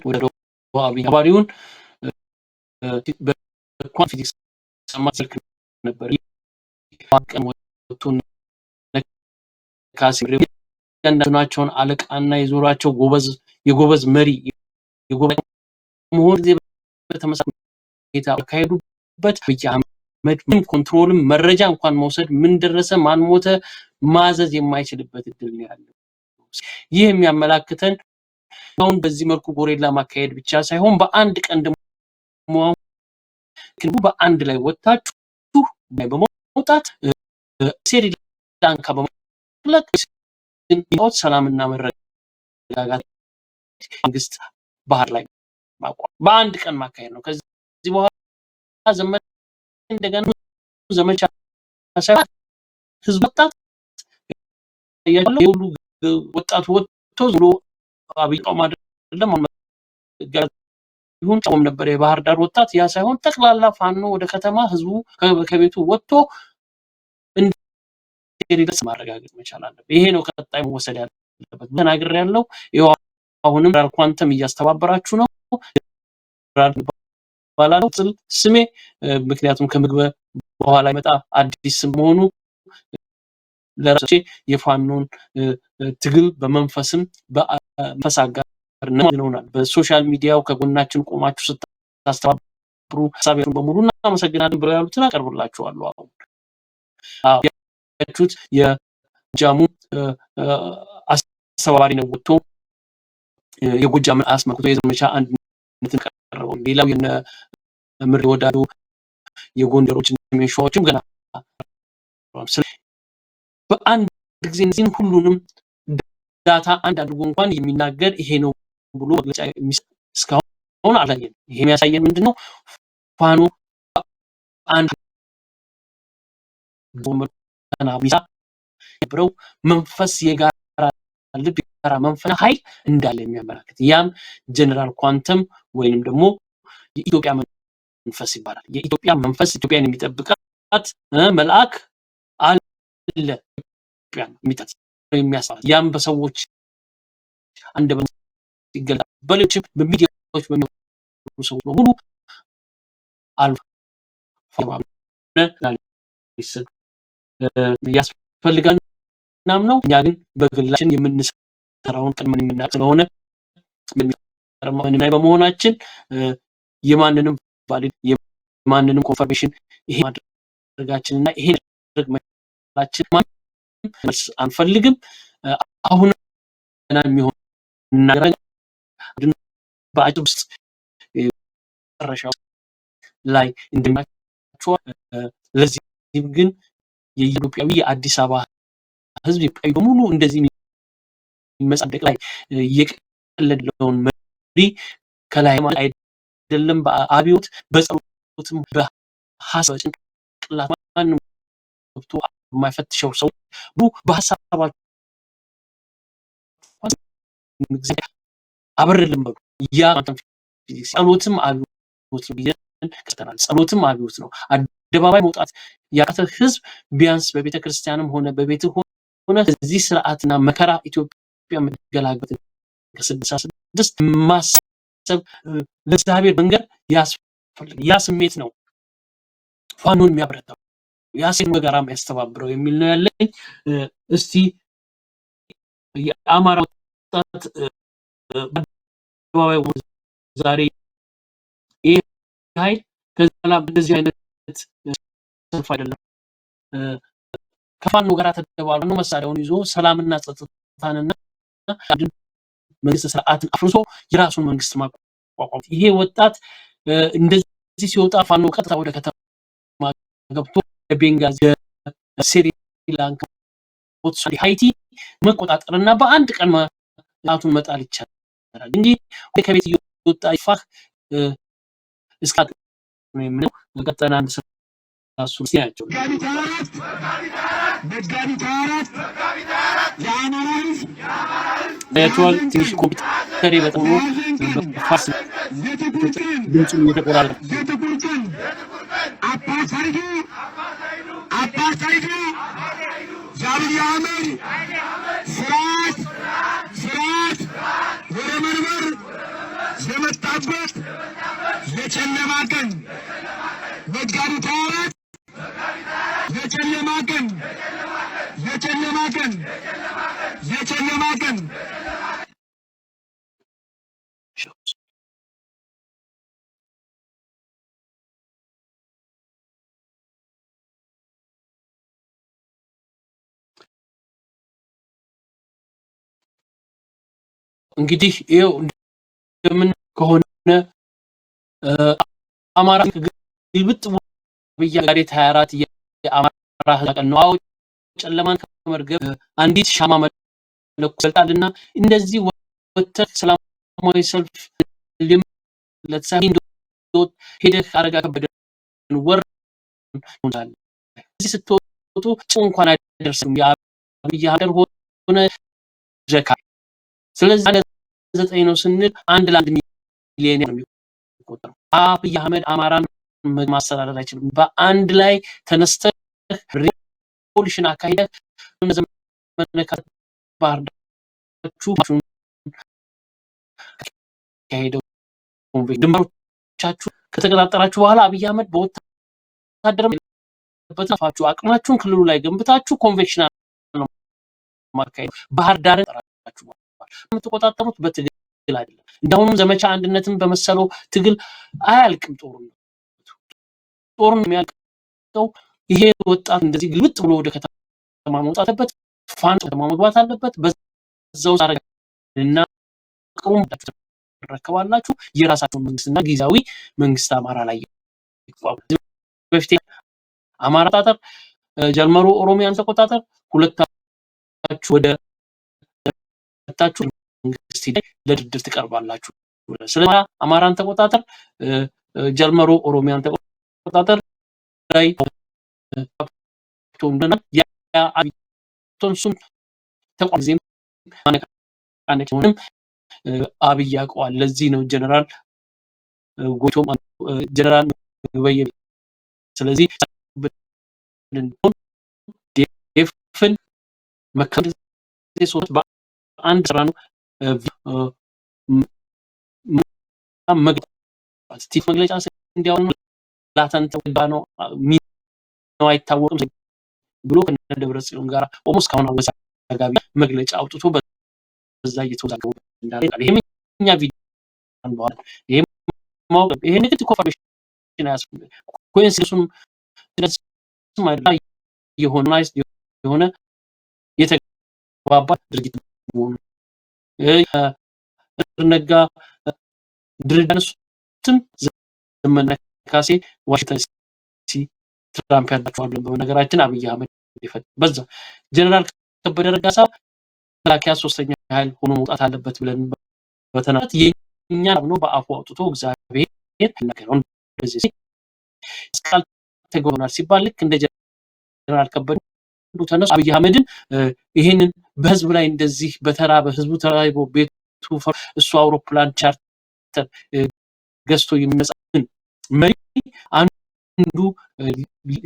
ወደ አብይ አባሪውን በኳንተም ፊዚክስ ስልክ ነበር ቀን ወጥቶ ካሴ እያንዳንዳቸውን አለቃና የዞራቸው ጎበዝ የጎበዝ መሪ የጎበዝ መሆን ጊዜ በተመሳሳይ ሁኔታ ካሄዱበት አብይ አህመድ ምንም control ም መረጃ እንኳን መውሰድ፣ ምን ደረሰ፣ ማን ሞተ ማዘዝ የማይችልበት እድል ነው ያለው። ይህ የሚያመላክተን አሁን በዚህ መልኩ guerrilla ማካሄድ ብቻ ሳይሆን በአንድ ቀን ደግሞ በአንድ ላይ ወጥታችሁ በመውጣት ስሪላንካ በመለቅ ሰላምና መረጋጋት መንግስት ባህር ላይ ማቋቋም በአንድ ቀን ማካሄድ ነው። ከዚህ በኋላ ዘመን እንደገና ዘመቻ ሳይሆን ህዝብ ወጣት ሁሉ ወጣቱ ወጥቶ ብሎ አብይ ጾም አይደለም ይሁን ጾም ነበር የባህር ዳር ወጣት፣ ያ ሳይሆን ጠቅላላ ፋኖ ወደ ከተማ ህዝቡ ከቤቱ ወጥቶ እንደሌለ ማረጋገጥ መቻል አለበት። ይሄ ነው ቀጣይ መወሰድ ያለበት። ተናግሬ ያለው ይኸው አሁንም ኳንተም እያስተባበራችሁ ነው ባላለው ስሜ፣ ምክንያቱም ከምግበ በኋላ ይመጣ አዲስ ስም መሆኑ ለራሴ የፋኖን ትግል በመንፈስም በመንፈስ አጋርነት ነውናል። በ social media ው ከጎናችን ቆማችሁ ስታስተባብሩ ሀሳባችሁን በሙሉ እናመሰግናለን ብለው ያሉትን አቀርብላችኋለሁ። አሁን አዎ ያችሁት የጃሙ አስተባባሪ ነው ወጥቶ የጎጃምን አስመልክቶ የዘመቻ አንድነትን ቀረበው። ሌላው የነ ምሬ ወዳጆ የጎንደሮች ሸዋዎችም ገና በአንድ ጊዜ እነዚህን ሁሉንም data አንድ አድርጎ እንኳን የሚናገር ይሄ ነው ብሎ መግለጫ እስካሁን አላየንም። ይሄ የሚያሳየን ምንድን ነው? ፋኖ አንድ ብረው መንፈስ የጋራ ልብ የጋራ መንፈስ ኃይል እንዳለ የሚያመላክት፣ ያም ጀነራል ኳንተም ወይንም ደግሞ የኢትዮጵያ መንፈስ ይባላል። የኢትዮጵያ መንፈስ ኢትዮጵያን የሚጠብቃት መልአክ አለ ኢትዮጵያን የሚጠብቅ የሚያስባት፣ ያም በሰዎች አንደበት ይገለጣል። በሌሎችም በሚዲያዎች በሚወሩ ሰዎች በሙሉ አልፎ ያስፈልጋል ናም ነው። እኛ ግን በግላችን የምንሰራውን ቀድመን የምናውቅ ስለሆነ ላይ በመሆናችን የማንንም valid የማንንም confirmation ይሄ ማድረጋችንና ይሄ ማድረግ መቻላችን መልስ አንፈልግም። አሁን ገና የሚሆን ነገር በአጭር ውስጥ መጨረሻው ላይ እንደሚያቸው፣ ለዚህም ግን የኢትዮጵያዊ የአዲስ አበባ ህዝብ ኢትዮጵያዊ በሙሉ እንደዚህ የሚመጻደቅ ላይ እየቀለለውን መሪ ከላይ አይደለም በአብዮት በጸሎትም በሀሳብ ጭንቅላት ማንም ገብቶ የማይፈትሸው ሰው በሀሳባቸው አበርልን በሉ። ያ ጸሎትም አብዮት ነው ብለን ቀጥተናል። ጸሎትም አብዮት ነው። አደባባይ መውጣት ያቃተ ህዝብ ቢያንስ በቤተ ክርስቲያንም ሆነ በቤት ሆነ እዚህ ስርዓትና መከራ ኢትዮጵያ የምትገላገል ከ66 ማሰብ ለእግዚአብሔር መንገድ ያስፈልጋል። ያ ስሜት ነው ፋኖን የሚያበረታው፣ ያ ስሜት በጋራ የሚያስተባብረው የሚል ነው ያለኝ። እስቲ የአማራ ወጣት በአደባባይ ዛሬ ይሄ ኃይል ከዚህ በኋላ እንደዚህ አይነት ሰልፍ አይደለም፣ ከፋኖ ጋር ተደባልኖ መሳሪያውን ይዞ ሰላምና ጸጥታንና መንግስት ስርዓትን አፍርሶ የራሱን መንግስት ማቋቋም። ይሄ ወጣት እንደዚህ ሲወጣ ፋኖ ቀጥታ ወደ ከተማ ገብቶ ቤንጋዚ፣ ስሪላንካ፣ ቦትስዋና፣ ሃይቲ መቆጣጠርና በአንድ ቀን ጣቱን መጣል ይቻላል እንጂ ከቤት እየወጣ ይፋህ እስከ ነው የምለው። ቀጠና አንድ እሱ ናቸው። መጋቢት 24 የአማራ ሕዝብ ያቸዋል። ትንሽ ኮምፒውተሬ በጣም በፋስ የጥቁር ቀን ድምፁ እየተቆራረጠ የጥቁር ቀን አፓርታይዱ አፓርታይዱ የአብይ አህመድ ስርዓት ወደ መንበር የመጣበት የጨለማ ቀን። መጋቢት 24 የጨለማ ቀን፣ የጨለማ ቀን፣ የጨለማ ቀን። እንግዲህ ይኸው እንደምን ከሆነ አማራ ግልብጥ መጋቢት 24 የአማራ ህዝብ ቀን ነው። አዎ፣ ጨለማን ከመርገም አንዲት ሻማ መለኮስ ይበልጣልና እንደዚህ ወጥተህ ሰላማዊ ሰልፍ ለተሳሂ ሄደህ አረጋ ከበደን ወር እዚህ ስትወጡ ጭው እንኳን አይደርስም የአብይ ሀገር ሆነ ዘካ። ስለዚህ አንድ ዘጠኝ ነው ስንል 1 ለ1 ሚሊዮን ነው የሚቆጠረው። አብይ አህመድ አማራን ማስተዳደር አይችልም። በአንድ ላይ ተነስተህ revolution አካሂደህ ዘመነ ባህር ዳችሁ ካሄደው ድንበሮቻችሁ ከተቆጣጠራችሁ በኋላ አብይ አህመድ በወታደር በታፋችሁ አቅማችሁን ክልሉ ላይ ገንብታችሁ conventional ነው ማካሄድ። ባህር ዳርን ጠራችሁ የምትቆጣጠሩት በትግል አይደለም። እንዳሁኑም ዘመቻ አንድነትን በመሰለው ትግል አያልቅም ጦርነቱ። ጦርነት የሚያልቀው ይሄ ወጣት እንደዚህ ግልብጥ ብሎ ወደ ከተማ መውጣት አለበት። ፋኖ ከተማ መግባት አለበት። በዛው እና ቅሩም ትረከባላችሁ። የራሳቸውን መንግስትና ጊዜያዊ መንግስት አማራ ላይ ይቋቋም። በፊት አማራ ተቆጣጠር፣ ጀልመሩ ኦሮሚያን ተቆጣጠር፣ ሁለታችሁ ወደ ታችሁ መንግስት ላይ ለድርድር ትቀርባላችሁ። ስለዚህ አማራን ተቆጣጠር፣ ጀልመሩ ኦሮሚያን ተቆጣጠር ላይ ያ ቶንሱም ተቋም ጊዜም ማነቃነቅ ሆንም አብይ ያውቀዋል። ለዚህ ነው ጀነራል ጎቶም ጀነራል ምግበየ ስለዚህ ዴፍን መከላከያ ሶስት በአንድ ስራ ነው መግለጫ እንዲያውም ላተንተ ነው ሚናው አይታወቅም ብሎ ከነ ደብረ ጽዮን ጋር ቆሞ እስካሁን አወዛጋቢ መግለጫ አውጥቶ በዛ እየተወዛገቡ እንዳለ ይሄም እኛ ቪዲዮ በኋላ ይሄም ይሄ ንግድ ኮንፈርሜሽን አያስፈልግም። ኮኢንሲደንሱም የሆነ የሆነ የተግባባ ድርጊት መሆኑ ነጋ ድርድር ያነሱትም ዘመነ ካሴ ዋሽንግተን ዲሲ ትራምፕ ያላቸዋል። በነገራችን አብይ አህመድ በዛ ጀነራል ከበደ ረጋሳ መከላከያ ሶስተኛ ኃይል ሆኖ መውጣት አለበት ብለን በተናት የኛ ብሎ በአፉ አውጥቶ እግዚአብሔር ነገረው። እንደዚህ ቃል ተጎናል ሲባል ልክ እንደ ጀነራል ከበደ ተነሱ አብይ አህመድን ይሄንን በህዝብ ላይ እንደዚህ በተራ በህዝቡ ተራይቦ ቤቱ እሱ አውሮፕላን ቻርተር ገዝቶ የሚመጣን መሪ አንዱ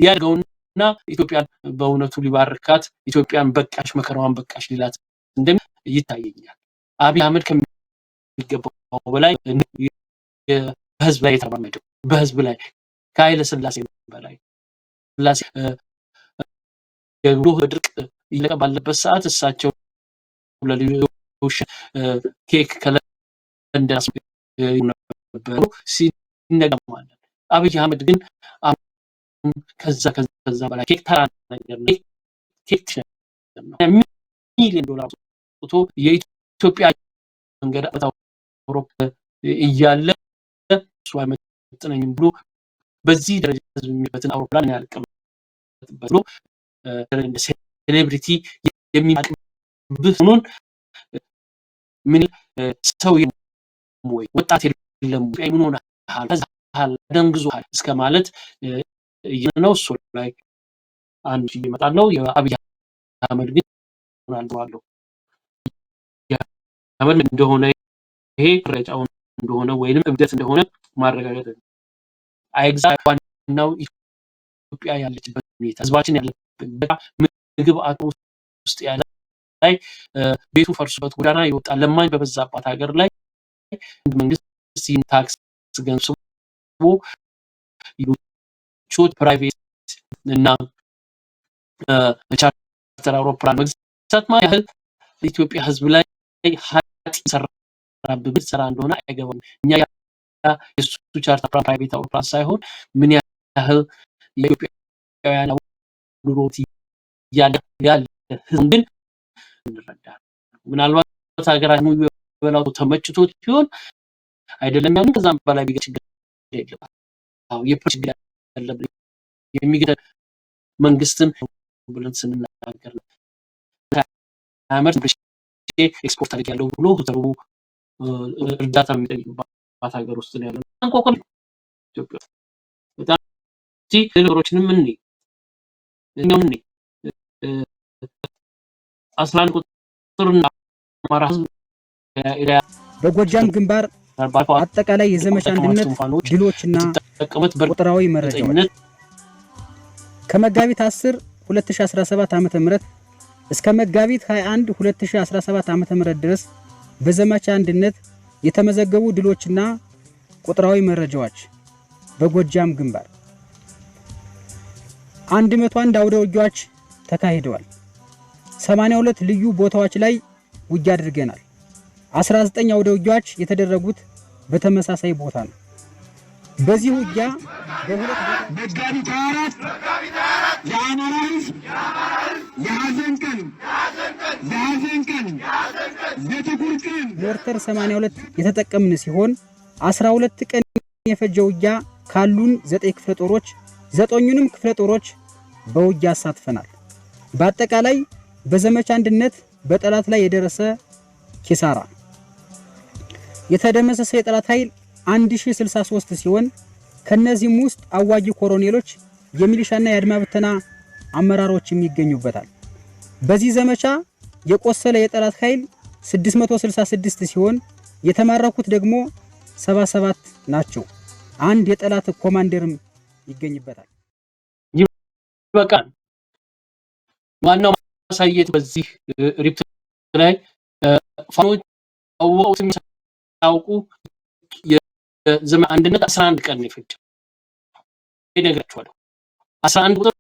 ያድርገውና ኢትዮጵያን በእውነቱ ሊባርካት ኢትዮጵያን በቃሽ መከራዋን በቃሽ ሊላት እንደሚ ይታየኛል። አብይ አህመድ ከሚገባው በላይ በህዝብ ላይ የተራመደው በህዝብ ላይ ከኃይለ ስላሴ በላይ ስላሴ በድርቅ እየለቀ ባለበት ሰዓት እሳቸው ለልጆች ኬክ ከለንደን ነበሩ ሲነገር አብይ አህመድ ግን አሁን ከዛ ከዛ በላይ ኬክ ተራ ነገር ነው። ኬክ ነው። ሚሊዮን ዶላር አውጥቶ የኢትዮጵያ መንገድ አውሮፓ እያለ እሱ አይመጥነኝም ብሎ በዚህ ደረጃ ህዝብ የሚበትን አውሮፕላን ያልቀመጥበት ብሎ እንደ celebrity የሚያቅብህ ሆኖን ምን ሰው ወይ ወጣት የለም ወይ ምን ሆነሃል ደንግዞሃል እስከ ማለት ነው። እሱ ላይ አንድ ይመጣለው። የአብይ አህመድ ግን አለው አህመድ እንደሆነ ይሄ ረጫው እንደሆነ ወይንም እብደት እንደሆነ ማረጋገጥ አይግዛ። ዋናው ኢትዮጵያ ያለችበት ሁኔታ ህዝባችን ያለበት ምግብ አቶ ውስጥ ያለ ላይ ቤቱ ፈርሶበት ጎዳና የወጣ ለማኝ በበዛባት ሀገር ላይ መንግስት ይህን ታክስ ገንስቦ ምቾት private እና charter አውሮፕላን መግዛት ማለት ያህል ኢትዮጵያ ህዝብ ላይ ሀጥ ሰራብህ ስራ እንደሆነ አይገባም። እኛ የሱ charter private አውሮፕላን ሳይሆን ምን ያህል የኢትዮጵያውያን ኑሮት ያለ ያለ ህዝብ ግን እንረዳለን። ምናልባት ሀገራችን የበላው ተመችቶት ቢሆን አይደለም ያንን ከዛም በላይ ቢገ ችግር የለም። አዎ ችግር ያለብን የሚገ መንግስትም ብለን ስንናገር ነው። አመት ኤክስፖርት አድርጊያለሁ ብሎ ህዝቡ እርዳታ የሚጠይቅባት ሀገር ውስጥ ነው ያለው። አንኳኳ ኢትዮጵያ በጣም ነገሮችንም እኔ እኛም እኔ 11 ቁጥርና አማራ ህዝብ በጎጃም ግንባር አጠቃላይ የዘመቻ አንድነት ድሎችና ቁጥራዊ መረጃዎች ከመጋቢት 10 2017 ዓ.ም እስከ መጋቢት 21 2017 ዓ.ም ድረስ በዘመቻ አንድነት የተመዘገቡ ድሎችና ቁጥራዊ መረጃዎች። በጎጃም ግንባር 101 አውደ ውጊያዎች ተካሂደዋል። 82 ልዩ ቦታዎች ላይ ውጊያ አድርገናል። 19 አውደ ውጊያዎች የተደረጉት በተመሳሳይ ቦታ ነው። በዚህ ውጊያ በሁለት መጋቢት 24 የአማራ ሕዝብ የሐዘን ቀን፣ የሐዘን ቀን፣ የጥቁር ቀን። ሞርተር 82 የተጠቀምን ሲሆን 12 ቀን የፈጀ ውጊያ ካሉን 9 ክፍለ ጦሮች ዘጠኙንም ክፍለ ጦሮች በውጊያ አሳትፈናል። በአጠቃላይ በዘመቻ አንድነት በጠላት ላይ የደረሰ ኪሳራ የተደመሰሰ የጠላት ኃይል 1063 ሲሆን ከነዚህም ውስጥ አዋጊ ኮሎኔሎች፣ የሚሊሻና የአድማ ብተና አመራሮችም ይገኙበታል። በዚህ ዘመቻ የቆሰለ የጠላት ኃይል 666 ሲሆን የተማረኩት ደግሞ 77 ናቸው። አንድ የጠላት ኮማንደርም ይገኝበታል። ይበቃል። ዋናው ማሳየት በዚህ ሪፕት ላይ ፋኖች አወቁትም ሳያውቁ የዘመን አንድነት 11 ቀን ነው የፈጀው። እነግራችኋለሁ። 11 ቁጥር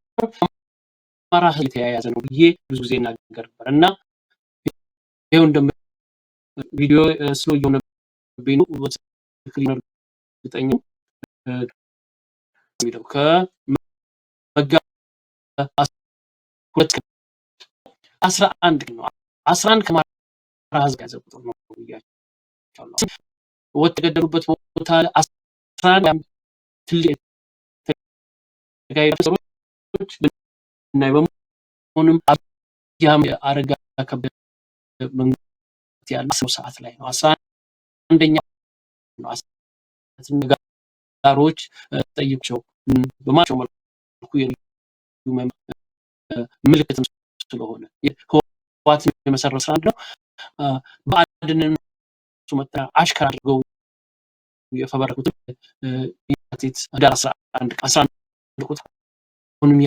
አማራ ህዝብ የተያያዘ ነው ብዬ ብዙ ጊዜ እናገር ነበር እና ይኸው እንደ ቪዲዮ slow እየሆነብኝ ነው። በትክክል እርግጠኛ የሚለው ከመጋ 2 ቀን 11 ቀን ነው። 11 ከአማራ ህዝብ ያዘ ቁጥር ነው ብያቸዋለሁ። ወጥ የተገደሉበት ቦታ 11 ትልቅ የተካሄዱ ብናይ በመሆኑም አብይ አረጋ ከበደ መንግስት ያለው ሰዓት ላይ ነው። 11ኛ ነው። ጋሮች ጠይቋቸው በማቸው መልኩ ምልክትም ስለሆነ ህወሓትን የመሰረተ ስራ ነው። ብአዴንን መጣ አሽከር አድርገው የፈበረኩት የካቲት ህዳር 11 11 ቁጥር አሁንም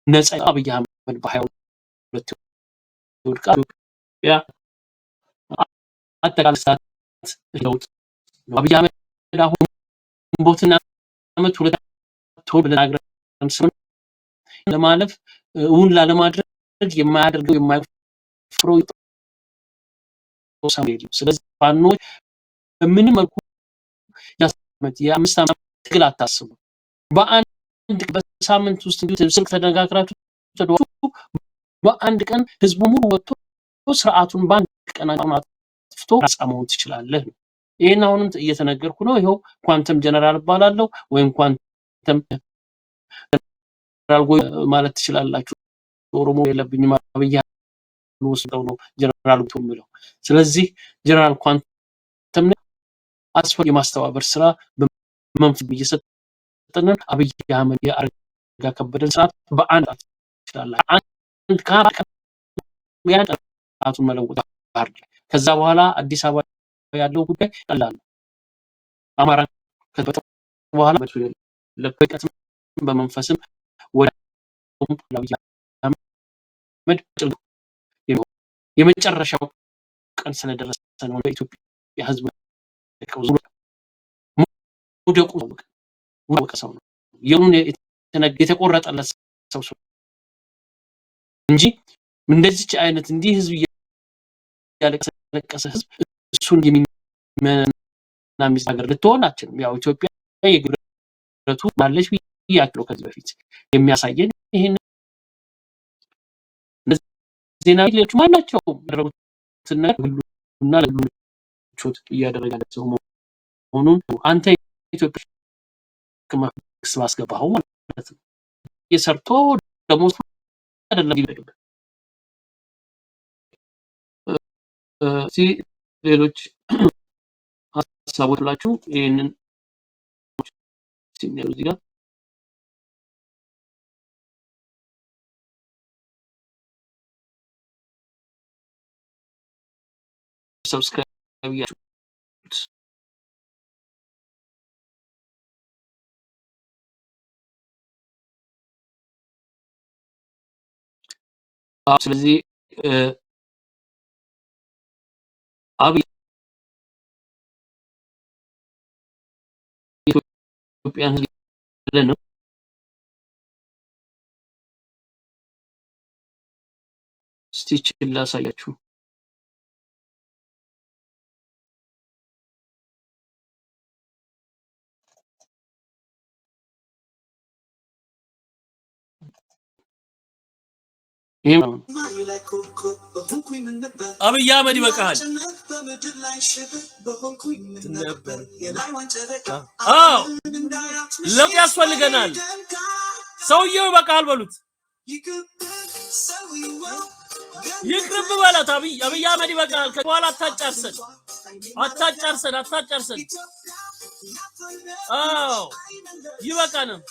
ነፃ አብይ አህመድ በ22 ይወድቃል። ኢትዮጵያ አጠቃላይ ሰዓት ለውጥ ነው። አብይ አህመድ አሁን ግንቦትና ዓመት ሁለት ወር ብለን አግረን ስለሆነ ለማለፍ እውን ላለማድረግ የማያደርገው የማይፍረው የለም። ስለዚህ ፋኖች በምንም መልኩ የ5 ዓመት ትግል አታስቡ። በአንድ በሳምንት ውስጥ ስልክ ተነጋግራችሁ ተደዋውላችሁ በአንድ ቀን ህዝቡ ሙሉ ወጥቶ ስርዓቱን በአንድ ቀን አጥፍቶ ነፃ መሆን ትችላለህ ነው። ይሄን አሁንም እየተነገርኩ ነው። ይኸው ኳንተም ጀነራል እባላለሁ ወይም ኳንተም ጀነራል ጎይ ማለት ትችላላችሁ። ኦሮሞ የለብኝም አብይ ወስደው ነው ጀነራል ጎይ የሚለው። ስለዚህ ጀነራል ኳንተም አስፈ የማስተባበር ስራ በመንፈስ እየሰጠንን አብይ አህመድ የአረጋ ከበደን ስርዓት በአንድ ትችላላችሁ። አንድ ያን ስርዓቱን መለወጥ ከዛ በኋላ አዲስ አበባ ያለው ጉዳይ ቀላል ነው። አማራ ከበጠ በኋላ ለበቀትም በመንፈስም ወደ አብይ አህመድ የመጨረሻው ቀን ስለደረሰ ነው በኢትዮጵያ ሕዝብ መውደቁ ወቀ ሰው ነው የኑን የተቆረጠለት ሰው እንጂ እንደዚች አይነት እንዲህ ህዝብ ያለቀሰ ህዝብ እሱን የሚመና ሀገር ልትሆን አትችልም። ያው ኢትዮጵያ የግብረቱ ባለች ብያለሁ ከዚህ በፊት የሚያሳየን ይሄን ዜናዊ ሌሎች ማናቸው ያደረጉትን ነገር ሁሉና ለምቾት እያደረገ ያለ ሰው መሆኑን አንተ ኢትዮጵያ መንግስት ባስገባኸው ማለት ነው የሰርቶ ደሞዝ አይደለም ይበልብ ሌሎች ሀሳቦች ላችሁ ይሄንን እዚህ ጋር subscribe ያችሁት ስለዚህ አብይ ኢትዮጵያን ህዝብ ነው። እስቲ ላሳያችሁ። አብይ አህመድ ይበቃሃል። አዎ ለውጥ ያስፈልገናል። ሰውየው ይበቃሃል በሉት። ይቅርብ በላት። አብይ አህመድ ይበቃሃል። ከበኋላ አታጫርሰን፣ አታጫርሰን፣ አታጫርሰን። አዎ ይበቃንም።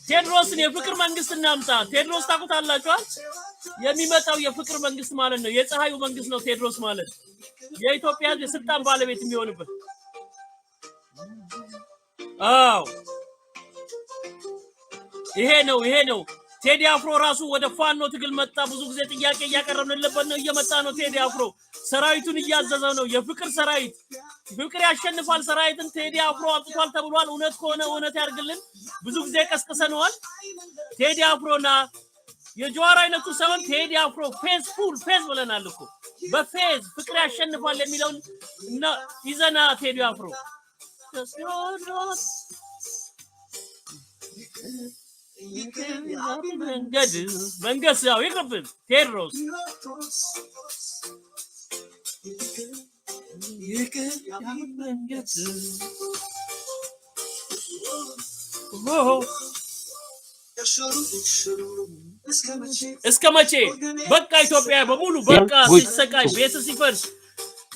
ቴድሮስን የፍቅር መንግስት እናምጣ። ቴድሮስ ታውቁታላችኋል? የሚመጣው የፍቅር መንግስት ማለት ነው። የፀሐዩ መንግስት ነው ቴድሮስ ማለት የኢትዮጵያ ሕዝብ የስልጣን ባለቤት የሚሆንበት። አዎ ይሄ ነው፣ ይሄ ነው። ቴዲ አፍሮ ራሱ ወደ ፋኖ ትግል መጣ። ብዙ ጊዜ ጥያቄ እያቀረብንልበት ነው። እየመጣ ነው። ቴዲ አፍሮ ሰራዊቱን እያዘዘ ነው። የፍቅር ሰራዊት፣ ፍቅር ያሸንፋል ሰራዊትን ቴዲ አፍሮ አምጥቷል ተብሏል። እውነት ከሆነ እውነት ያርግልን። ብዙ ጊዜ ቀስቅሰነዋል። ቴዲ አፍሮና የጀዋር አይነቱ ሳይሆን ቴዲ አፍሮ ፌዝ full ፌዝ ብለናል እኮ በፌዝ ፍቅር ያሸንፋል የሚለውን እና ይዘና ቴዲ አፍሮ መንገድ መንገስ ያው ይቅርብን ቴድሮስ እስከ መቼ? በቃ ኢትዮጵያ በሙሉ በቃ ሲሰቃይ ቤት ሲፈርስ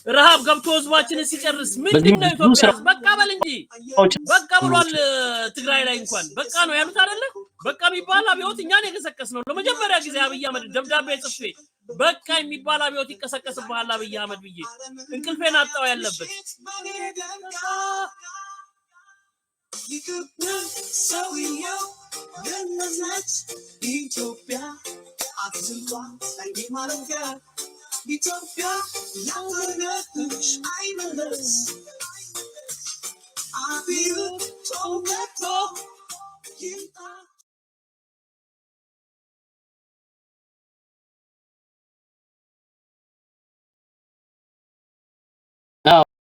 ረሃብ ገብቶ ህዝባችንን ሲጨርስ ምንድን ነው ኢትዮጵያ በቃ በል እንጂ በቃ ብሏል። ትግራይ ላይ እንኳን በቃ ነው ያሉት አይደለ? በቃ የሚባል አብዮት እኛን የቀሰቀስ ነው ለመጀመሪያ ጊዜ አብይ አህመድ ደብዳቤ ጽፌ በቃ የሚባል አብዮት ይቀሰቀስብሃል አብይ አህመድ ብዬ እንቅልፌን አጣው ያለበት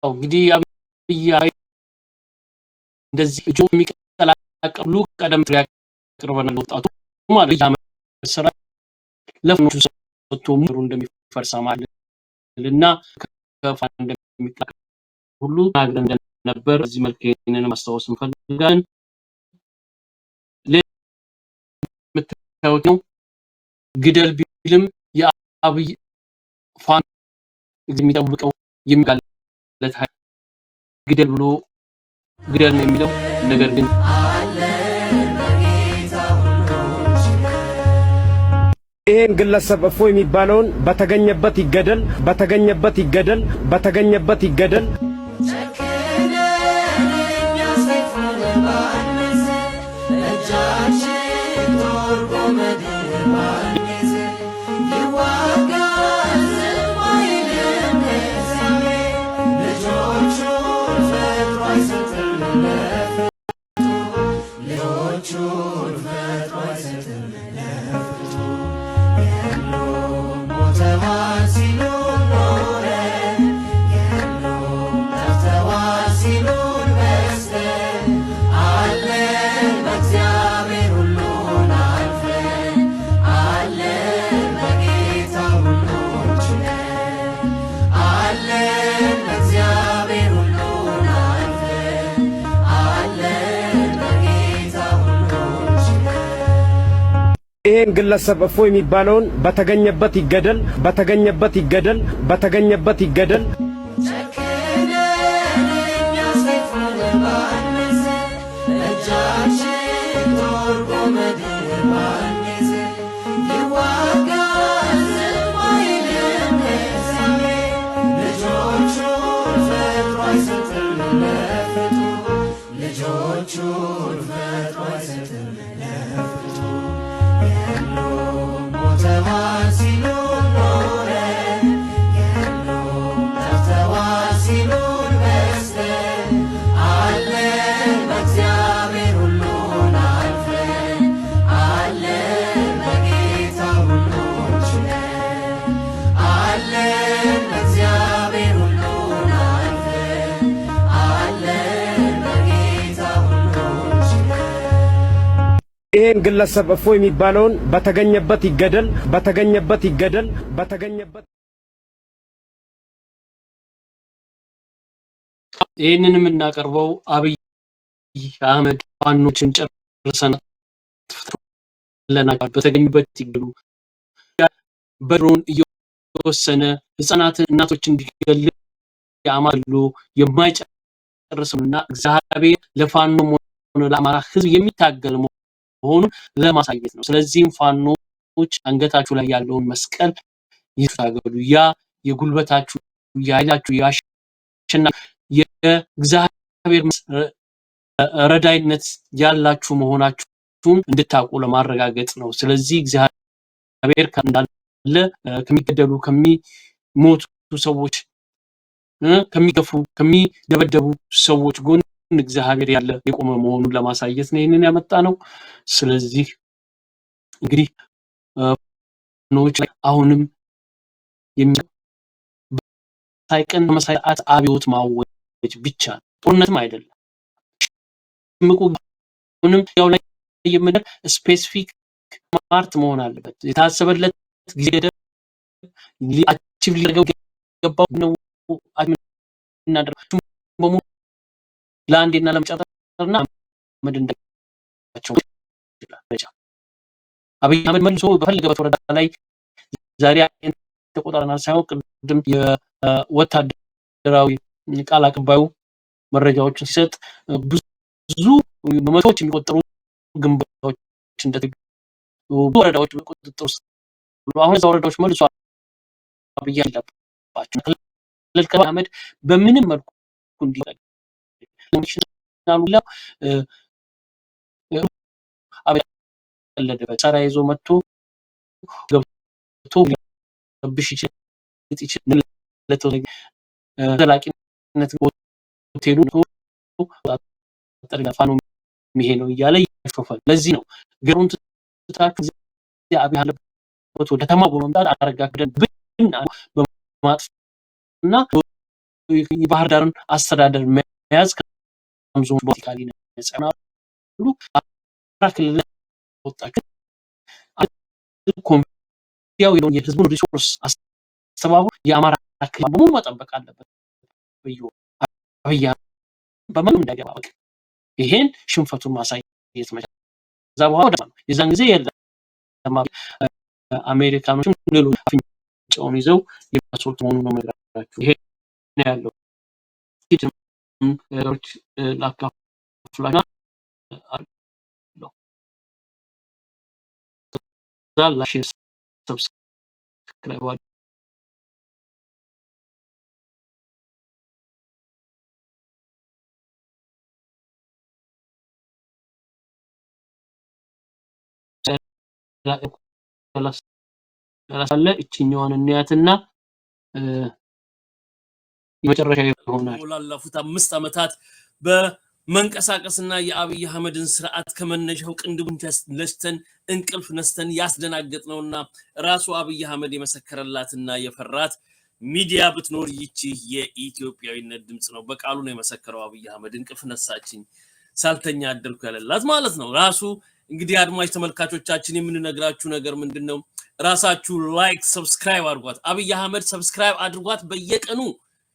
እንግዲህ አብይ እንደዚህ እጆ የሚቀላቀሉ ቀደም ያቀርበናል ወጣቱ ማለት ስራ ለፍኖቹ ሰጥቶ ሙሉ እንደሚፈርሳ ማለት እና ከፋ እንደሚቀላቀል ሁሉ ተናግረን እንደነበር በዚህ መልክ ይሄንን ማስታወስ እንፈልጋለን። የምታዩት ነው። ግደል ቢልም የአብይ ፋን የሚጠብቀው የሚጋለት ግደል ብሎ ግደል ነው የሚለው ነገር ግን ይሄን ግለሰብ እፎይ የሚባለውን በተገኘበት ይገደል፣ በተገኘበት ይገደል፣ በተገኘበት ይገደል። ይሄን ግለሰብ እፎይ የሚባለውን በተገኘበት ይገደል፣ በተገኘበት ይገደል፣ በተገኘበት ይገደል። ጨክነን እኛ ሰይፉን ባንይዝ፣ እጃችን ጦር ጎመድ ባንይዝ፣ ይዋጋል ዝም አይልም እግዚአብሔር፣ ልጆቹን ፈጥሮ አይሰጥም ለፍጡር፣ ልጆቹን ፈጥሮ አይሰጥም ለፍጡር። የሉም ሞተዋል ሲሉን ኖረን፣ የሉም ጠፍተዋል ሲሉን በዝተን፣ አለን በእግዚአብሔር ሁሉን አልፈን፣ አለን በጌታ ሁሉን ችለን፣ አለን በእግዚአብሔር ሁሉን አልፈን፣ አለን በጌታ ሁሉን ችለን። ይሄን ግለሰብ እፎይ የሚባለውን በተገኘበት ይገደል፣ በተገኘበት ይገደል፣ በተገኘበት ይህንን የምናቀርበው አብይ አህመድ ፋኖችን ጨርሰን ለናቸው በተገኙበት ይገሉ፣ በድሮን እየወሰነ ህፃናትን እናቶችን እንዲገል የአማሉ የማይጨርስና እግዚአብሔር ለፋኖ ሆነ ለአማራ ህዝብ የሚታገል መሆኑን ለማሳየት ነው። ስለዚህም ፋኖች አንገታችሁ ላይ ያለውን መስቀል ይታገሉ። ያ የጉልበታችሁ፣ የኃይላችሁ፣ ያሸና የእግዚአብሔር ረዳይነት ያላችሁ መሆናችሁን እንድታውቁ ለማረጋገጥ ነው። ስለዚህ እግዚአብሔር እንዳለ ከሚገደሉ፣ ከሚሞቱ ሰዎች፣ ከሚገፉ፣ ከሚደበደቡ ሰዎች ጎን እግዚአብሔር ያለ የቆመ መሆኑን ለማሳየት ነው ይህንን ያመጣ ነው። ስለዚህ እንግዲህ ፋኖች አሁንም ሳይቀን ሰዓት አብዮት ማወጅ ብቻ ነው፣ ጦርነትም አይደለም። ሽምቁ አሁንም ያው ላይ የምንል specific smart መሆን አለበት። የታሰበለት ጊዜ ገደብ achieve ሊያደርገው ገባው ነው እናደርገው በሙሉ ለአንዴና ለመጨረሻና አህመድ እንዳቸው ይችላል። አብይ አህመድ መልሶ በፈለገበት ወረዳ ላይ ዛሬ ተቆጣጠረናል ሳይሆን ቅድም የወታደራዊ ቃል አቀባዩ መረጃዎችን ሲሰጥ ብዙ በመቶዎች የሚቆጠሩ ግንባታዎች እንደተገኙ፣ ወረዳዎች በቁጥጥር ውስጥ አሁን እዛ ወረዳዎች መልሶ አብይ ያለባቸው ክልል አህመድ በምንም መልኩ እንዲቀጥል አብይ መሳሪያ ይዞ መጥቶ ገብቶ ሊረብሽ ይችላል። ዘላቂነት ሆቴሉ ፋኖ ይሄ ነው እያለ ያሾፋል። ለዚህ ነው ገሩን ትታችሁ አብይ አለበት ወደ ከተማው በመምጣት አረጋ ከበደን ብን በማጥፋትና የባህር ዳርን አስተዳደር መያዝ ዞን politically ነጻ ይሆናሉ። አማራ ክልል ወጣችሁ ያው የህዝቡን resource አስተባብሮ የአማራ ክልል በሙሉ መጠበቅ አለበት። አብይ በማንም እንዳይገባ በቃ ይሄን ሽንፈቱን ማሳየት መቻል። ከዛ በኋላ ወደ የዛን ጊዜ የለም አሜሪካኖችም ሌሎች አፍንጫውን ይዘው የሚያስወጡ መሆኑን ነው የምነግራችሁ። ይሄ ነው ያለው። ነገሮች ላካፍላችሁ like፣ subscribe አለ እችኛዋን እንያትና የመጨረሻ ይሆናል። ላለፉት 5 ዓመታት በመንቀሳቀስና የአብይ አህመድን ስርዓት ከመነሻው ቅንድቡን ለስተን እንቅልፍ ነስተን ያስደናገጥነውና ራሱ አብይ አህመድ የመሰከረላትና የፈራት ሚዲያ ብትኖር ይቺ የኢትዮጵያዊነት ድምፅ ነው። በቃሉ ነው የመሰከረው አብይ አህመድ፣ እንቅልፍ ነሳችኝ ሳልተኛ አደርኩ ያለላት ማለት ነው። ራሱ እንግዲህ አድማጭ ተመልካቾቻችን የምንነግራችሁ ነገር ምንድነው? ራሳችሁ like subscribe አድርጓት። አብይ አህመድ subscribe አድርጓት። በየቀኑ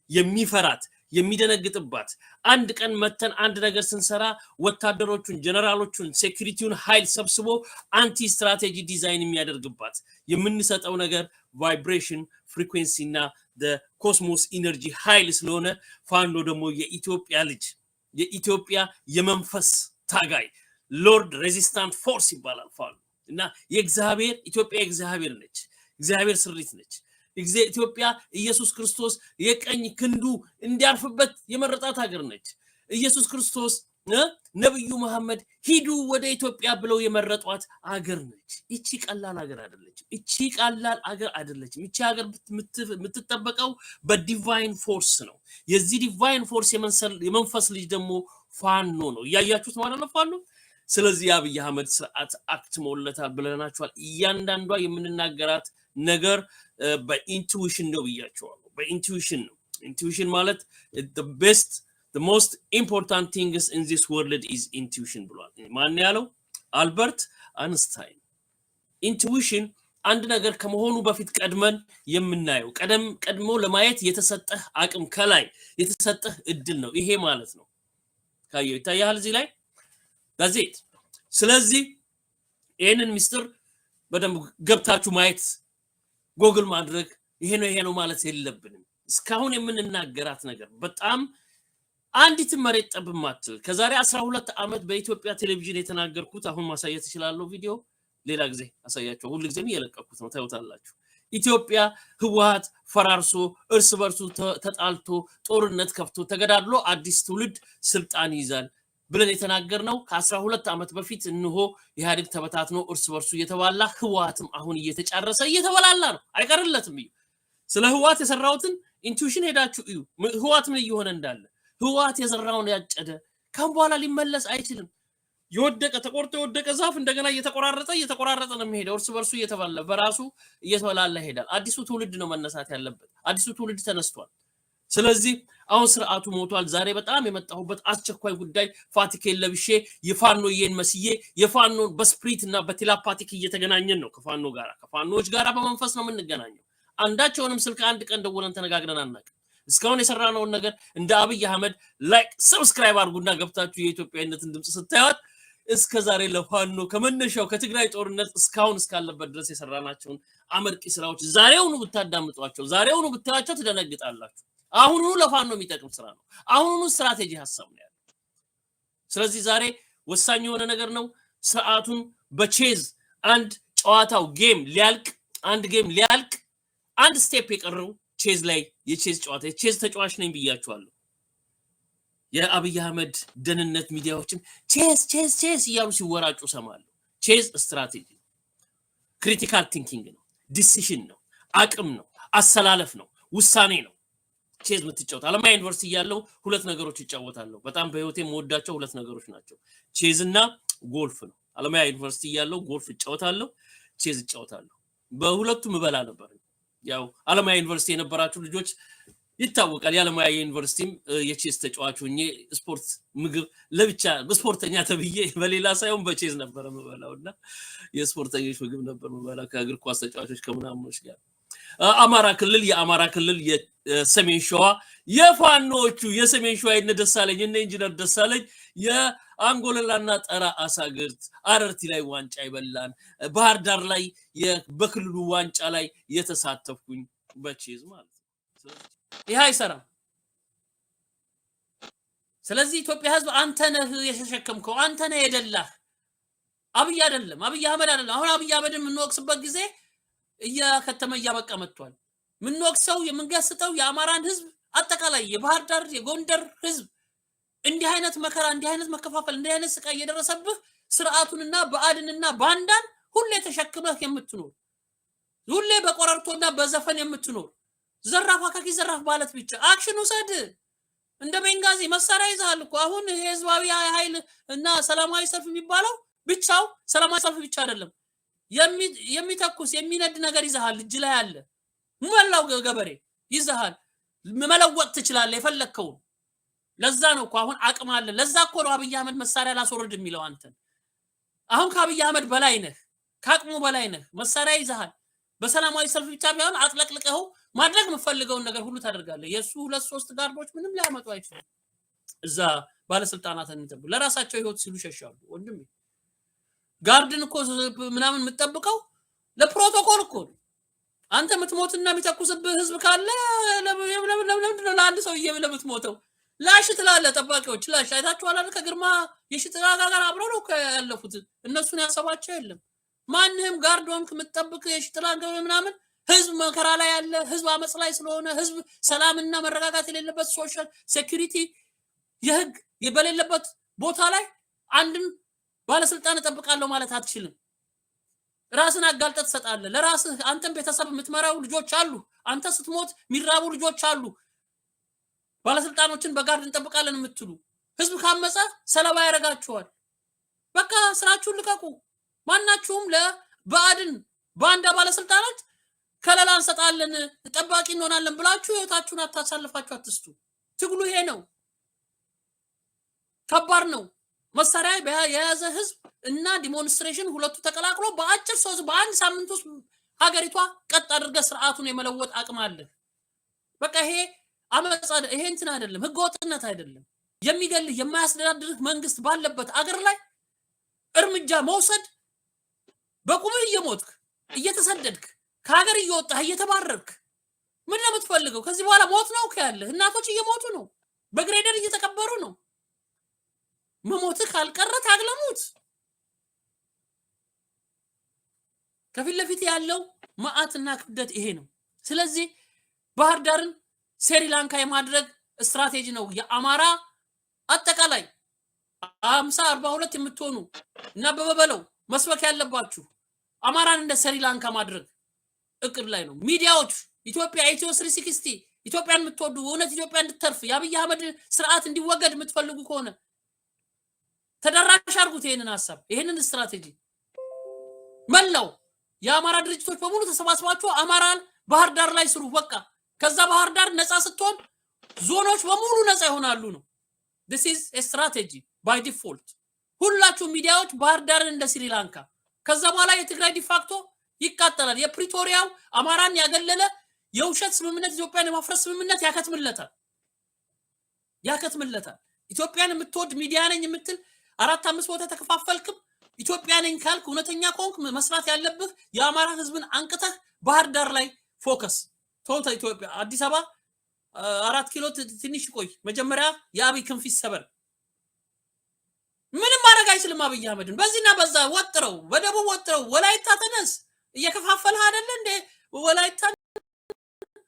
የሚፈራት የሚደነግጥባት፣ አንድ ቀን መተን አንድ ነገር ስንሰራ ወታደሮቹን፣ ጀነራሎቹን፣ security ውን ኃይል ሰብስቦ anti strategy design የሚያደርግባት፣ የምንሰጠው ነገር vibration፣ frequency እና cosmos energy ኃይል ስለሆነ፣ ፋኖ ደግሞ የኢትዮጵያ ልጅ፣ የኢትዮጵያ የመንፈስ ታጋይ፣ Lord Resistant Force ይባላል ፋኖ። እና የእግዚአብሔር፣ ኢትዮጵያ የእግዚአብሔር ነች። እግዚአብሔር ስሪት ነች። ኢትዮጵያ ኢየሱስ ክርስቶስ የቀኝ ክንዱ እንዲያርፍበት የመረጣት ሀገር ነች። ኢየሱስ ክርስቶስ፣ ነብዩ መሐመድ ሂዱ ወደ ኢትዮጵያ ብለው የመረጧት አገር ነች። እቺ ቀላል ሀገር አይደለችም። እቺ ቀላል አገር አይደለችም። እቺ ሀገር የምትጠበቀው በ divine force ነው። የዚህ divine force የመንፈስ ልጅ ደግሞ ፋኖ ነው። እያያችሁት ማለት ነው ፋኖ። ስለዚህ የአብይ አህመድ ስርዓት አክትሞለታል ብለናችኋል። እያንዳንዷ የምንናገራት ነገር በ intuition ነው ብያቸዋለሁ። በ intuition ነው። Intuition ማለት best, the most important things in this world is intuition ብሏል። ማን ያለው? አልበርት አንስታይን። Intuition አንድ ነገር ከመሆኑ በፊት ቀድመን የምናየው፣ ቀደም ቀድሞ ለማየት የተሰጠህ አቅም፣ ከላይ የተሰጠህ እድል ነው። ይሄ ማለት ነው። ካየው ይታያል እዚህ ላይ ጋዜት። ስለዚህ ይህንን ምስጢር በደንብ ገብታችሁ ማየት፣ ጎግል ማድረግ፣ ይሄ ነው ይሄ ነው ማለት የለብንም። እስካሁን የምንናገራት ነገር በጣም አንዲትን መሬት ጠብ ማትል፣ ከዛሬ 12 ዓመት በኢትዮጵያ ቴሌቪዥን የተናገርኩት አሁን ማሳየት እችላለሁ። ቪዲዮ ሌላ ጊዜ አሳያቸው። ሁል ጊዜም እየለቀኩት ነው፣ ታዩታላችሁ። ኢትዮጵያ ህወሀት ፈራርሶ፣ እርስ በርሱ ተጣልቶ፣ ጦርነት ከፍቶ፣ ተገዳድሎ አዲስ ትውልድ ስልጣን ይይዛል ብለን የተናገርነው ከ12 ዓመት በፊት፣ እንሆ ኢህአዴግ ተበታትኖ እርስ በርሱ እየተባላ፣ ህወሀትም አሁን እየተጫረሰ እየተበላላ ነው። አይቀርለትም። እዩ፣ ስለ ህወሀት የሰራሁትን intuition ሄዳችሁ እዩ። ህወሀት ምን እየሆነ እንዳለ። ህወሀት የዘራውን ያጨደ ካሁን በኋላ ሊመለስ አይችልም። የወደቀ፣ ተቆርጦ የወደቀ ዛፍ እንደገና እየተቆራረጠ እየተቆራረጠ ነው የሚሄደው። እርስ በርሱ እየተባላ፣ በራሱ እየተበላላ ይሄዳል። አዲሱ ትውልድ ነው መነሳት ያለበት። አዲሱ ትውልድ ተነስቷል። ስለዚህ አሁን ስርዓቱ ሞቷል። ዛሬ በጣም የመጣሁበት አስቸኳይ ጉዳይ ፋቲኬን ለብሼ፣ የፋኖዬን መስዬ፣ የፋኖን በ spirit እና በ telepathic እየተገናኘን ነው ከፋኖ ጋር፣ ከፋኖዎች ጋር በመንፈስ ነው የምንገናኘው። አንዳቸውንም ስልክ አንድ ቀን ደውለን ተነጋግረን አናውቅም። እስካሁን የሰራነውን ነገር እንደ አብይ አህመድ like፣ subscribe አድርጉና ገብታችሁ የኢትዮጵያዊነትን ድምፅ ስታዩት እስከ ዛሬ ለፋኖ ከመነሻው ከትግራይ ጦርነት እስካሁን እስካለበት ድረስ የሰራናቸውን አመርቂ ስራዎች ዛሬውኑ ብታዳምጧቸው፣ ዛሬውኑ ብታያቸው ትደነግጣላችሁ። አሁኑኑ ለፋኖ የሚጠቅም ስራ ነው። አሁኑኑ ስትራቴጂ ሀሳብ ነው ያለው። ስለዚህ ዛሬ ወሳኝ የሆነ ነገር ነው። ስርዓቱን በቼዝ አንድ ጨዋታው game ሊያልቅ፣ አንድ game ሊያልቅ አንድ step የቀረው ቼዝ ላይ፣ የቼዝ ጨዋታ፣ የቼዝ ተጫዋች ነኝ ብያችኋለሁ። የአብይ አህመድ ደህንነት ሚዲያዎችም chess, chess, chess እያሉ ሲወራጩ ሰማለሁ። Chess strategy፣ critical thinking ነው፣ decision ነው፣ አቅም ነው፣ አሰላለፍ ነው፣ ውሳኔ ነው። ቼዝ የምትጫወት፣ አለማያ ዩኒቨርሲቲ እያለሁ ሁለት ነገሮች እጫወታለሁ። በጣም በህይወቴ የምወዳቸው ሁለት ነገሮች ናቸው፣ ቼዝ እና ጎልፍ ነው። አለማያ ዩኒቨርሲቲ እያለሁ ጎልፍ እጫወታለሁ፣ ቼዝ እጫወታለሁ። በሁለቱም እበላ ነበር። ያው አለማያ ዩኒቨርሲቲ የነበራችሁ ልጆች ይታወቃል። የአለማያ ዩኒቨርሲቲም የቼዝ ተጫዋች ሆኜ ስፖርት ምግብ ለብቻ ስፖርተኛ ተብዬ በሌላ ሳይሆን በቼዝ ነበረ የምበላው እና የስፖርተኞች ምግብ ነበር የምበላው ከእግር ኳስ ተጫዋቾች ከምናምኖች ጋር። አማራ ክልል፣ የአማራ ክልል የሰሜን ሸዋ የፋኖዎቹ፣ የሰሜን ሸዋ የነ ደሳለኝ፣ የነ ኢንጂነር ደሳለኝ የአንጎለላና ጠራ አሳግርት አረርቲ ላይ ዋንጫ ይበላን፣ ባህር ዳር ላይ በክልሉ ዋንጫ ላይ የተሳተፍኩኝ በቼዝ ማለት ነው። ይህ አይሰራም። ስለዚህ ኢትዮጵያ ሕዝብ አንተ ነህ የተሸከምከው፣ አንተ ነህ የደላህ፣ አብይ አይደለም፣ አብይ አህመድ አይደለም። አሁን አብይ አህመድን የምንወቅስበት ጊዜ እያከተመ እያበቃ መጥቷል። የምንወቅሰው፣ የምንገስጠው የአማራን ህዝብ፣ አጠቃላይ የባህር ዳር፣ የጎንደር ህዝብ እንዲህ አይነት መከራ፣ እንዲህ አይነት መከፋፈል፣ እንዲህ አይነት ስቃይ እየደረሰብህ ስርዓቱንና ብአዴንና ባንዳን ሁሌ ተሸክመህ የምትኖር፣ ሁሌ በቀረርቶና በዘፈን የምትኖር፣ ዘራፍ አካኪ ዘራፍ ማለት ብቻ action ውሰድ። እንደ ቤንጋዚ መሳሪያ ይዘሃል እኮ። አሁን ይሄ ህዝባዊ ኃይል እና ሰላማዊ ሰልፍ የሚባለው ብቻው ሰላማዊ ሰልፍ ብቻ አይደለም። የሚተኩስ፣ የሚነድ ነገር ይዘሃል፣ እጅ ላይ አለ። መላው ገበሬ ይዘሃል። መለወጥ ትችላለህ የፈለግከውን። ለዛ ነው እኮ አሁን አቅም አለ። ለዛ እኮ ነው አብይ አህመድ መሳሪያ ላስወርድ የሚለው አንተን። አሁን ከአብይ አህመድ በላይ ነህ፣ ከአቅሙ በላይ ነህ። መሳሪያ ይዘሃል። በሰላማዊ ሰልፍ ብቻ ቢሆን አጥለቅልቀኸው ማድረግ የምፈልገውን ነገር ሁሉ ታደርጋለህ። የእሱ ሁለት ሶስት guard ኦች ምንም ሊያመጡ አይችሉም። እዛ ባለስልጣናትን የሚጠብቁ ለራሳቸው ህይወት ሲሉ ሸሻሉ። ወንድሜ፣ guard ን እኮ ምናምን የምትጠብቀው ለፕሮቶኮል እኮ ነው። አንተ የምትሞትና የሚተኩስብህ ህዝብ ካለ ለምንድን ነው ለአንድ ሰውዬ ብለህ የምትሞተው? ላሽ ትላለህ። ጠባቂዎች ላሽ አይታችኋል አይደል? ከግርማ የሺጥላ ጋር አብረው ነው እኮ ያለፉት። እነሱን ያሰባቸው የለም። ማንህም guard ሆንክ የምትጠብቅ የሺጥላ ምናምን፣ ህዝብ መከራ ላይ ያለ፣ ህዝብ አመፅ ላይ ስለሆነ፣ ህዝብ ሰላምና መረጋጋት የሌለበት፣ social security የህግ በሌለበት ቦታ ላይ አንድን ባለስልጣን እጠብቃለሁ ማለት አትችልም። ራስን አጋልጠህ ትሰጣለህ። ለራስህ አንተም ቤተሰብ የምትመራው ልጆች አሉ። አንተ ስትሞት የሚራቡ ልጆች አሉ። ባለስልጣኖችን በ guard እንጠብቃለን የምትሉ፣ ህዝብ ካመፀ ሰለባ ያደርጋችኋል። በቃ ስራችሁን ልቀቁ። ማናችሁም ለብአዴን ባንዳ ባለስልጣናት ከለላ እንሰጣለን፣ ጠባቂ እንሆናለን ብላችሁ ህይወታችሁን አታሳልፋችሁ አትስጡ። ትግሉ ይሄ ነው። ከባድ ነው። መሳሪያ የያዘ ህዝብ እና demonstration ሁለቱ ተቀላቅሎ በአጭር ሰው በአንድ ሳምንት ውስጥ ሀገሪቷ ቀጥ አድርገህ ስርዓቱን የመለወጥ አቅም አለ። በቃ ይሄ አመፅ፣ ይሄ እንትን አይደለም፣ ህገወጥነት አይደለም። የሚገልህ የማያስተዳድርህ መንግስት ባለበት አገር ላይ እርምጃ መውሰድ፣ በቁምህ እየሞትክ፣ እየተሰደድክ፣ ከሀገር እየወጣህ፣ እየተባረርክ ምን ነው የምትፈልገው? ከዚህ በኋላ ሞት ነው እኮ ያለህ። እናቶች እየሞቱ ነው፣ በግሬደር እየተቀበሩ ነው። መሞትህ ካልቀረ ታግለህ ሙት። ከፊት ለፊት ያለው መዓትና ክብደት ይሄ ነው። ስለዚህ ባህር ዳርን ስሪላንካ የማድረግ ስትራቴጂ ነው የአማራ አጠቃላይ 50 42 የምትሆኑ እና በበበለው መስበክ ያለባችሁ። አማራን እንደ ስሪላንካ ማድረግ እቅድ ላይ ነው። ሚዲያዎች ኢትዮጵያ ኢትዮ 360፣ ኢትዮጵያን የምትወዱ፣ እውነት ኢትዮጵያ እንድትተርፍ፣ የአብይ አህመድ ስርዓት እንዲወገድ የምትፈልጉ ከሆነ ተደራሽ አድርጉት ይሄንን ሀሳብ፣ ይሄንን ስትራቴጂ። መላው የአማራ ድርጅቶች በሙሉ ተሰባስባችሁ አማራን ባህር ዳር ላይ ስሩ። በቃ ከዛ ባህር ዳር ነፃ ስትሆን ዞኖች በሙሉ ነፃ ይሆናሉ ነው። This is a strategy by default። ሁላችሁ ሚዲያዎች ባህር ዳርን እንደ ስሪላንካ፣ ከዛ በኋላ የትግራይ de facto ይቃጠላል። የፕሪቶሪያው አማራን ያገለለ የውሸት ስምምነት፣ ኢትዮጵያን የማፍረስ ስምምነት ያከትምለታል፣ ያከትምለታል። ኢትዮጵያን የምትወድ፣ ሚዲያ ነኝ የምትል፣ አራት አምስት ቦታ ተከፋፈልክም ኢትዮጵያ ነኝ ካልክ፣ እውነተኛ ከሆንክ መስራት ያለብህ የአማራ ህዝብን አንቅተህ ባህር ዳር ላይ focus። ተውተ ኢትዮጵያ አዲስ አበባ 4 ኪሎ ትንሽ ቆይ። መጀመሪያ የአብይ ክንፍ ይሰበር። ምንም ማድረግ አይችልም። አብይ አህመድን በዚህና በዛ ወጥረው፣ በደቡብ ወጥረው፣ ወላይታ ተነስ፣ እየከፋፈልህ አይደለ እንዴ? ወላይታ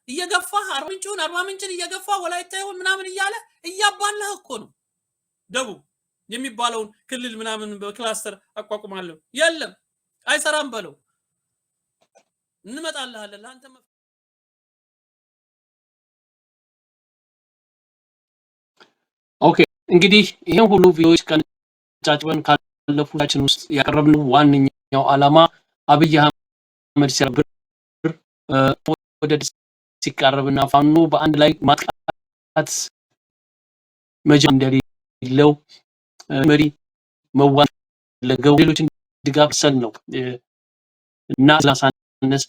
እየገፋህ አርባ ምንጭን አርባ ምንጭን እየገፋ ወላይታ ይሁን ምናምን እያለ እያባላህ እኮ ነው። ደቡብ የሚባለውን ክልል ምናምን በ cluster አቋቁማለሁ፣ የለም አይሰራም በለው። እንመጣልሃለን ለአንተ። Okay፣ እንግዲህ ይህን ሁሉ ቪዲዮዎች ቀንጫጭበን ካለፉታችን ውስጥ ያቀረብነው ዋነኛው ዓላማ አብይ አህመድ ሲያብር ወደ ሲቃረብና ፋኖ በአንድ ላይ ማጥቃት መጀመር እንደሌለው መሪ መዋለገው ሌሎችን ድጋፍ ሰል ነው እና ላሳነስ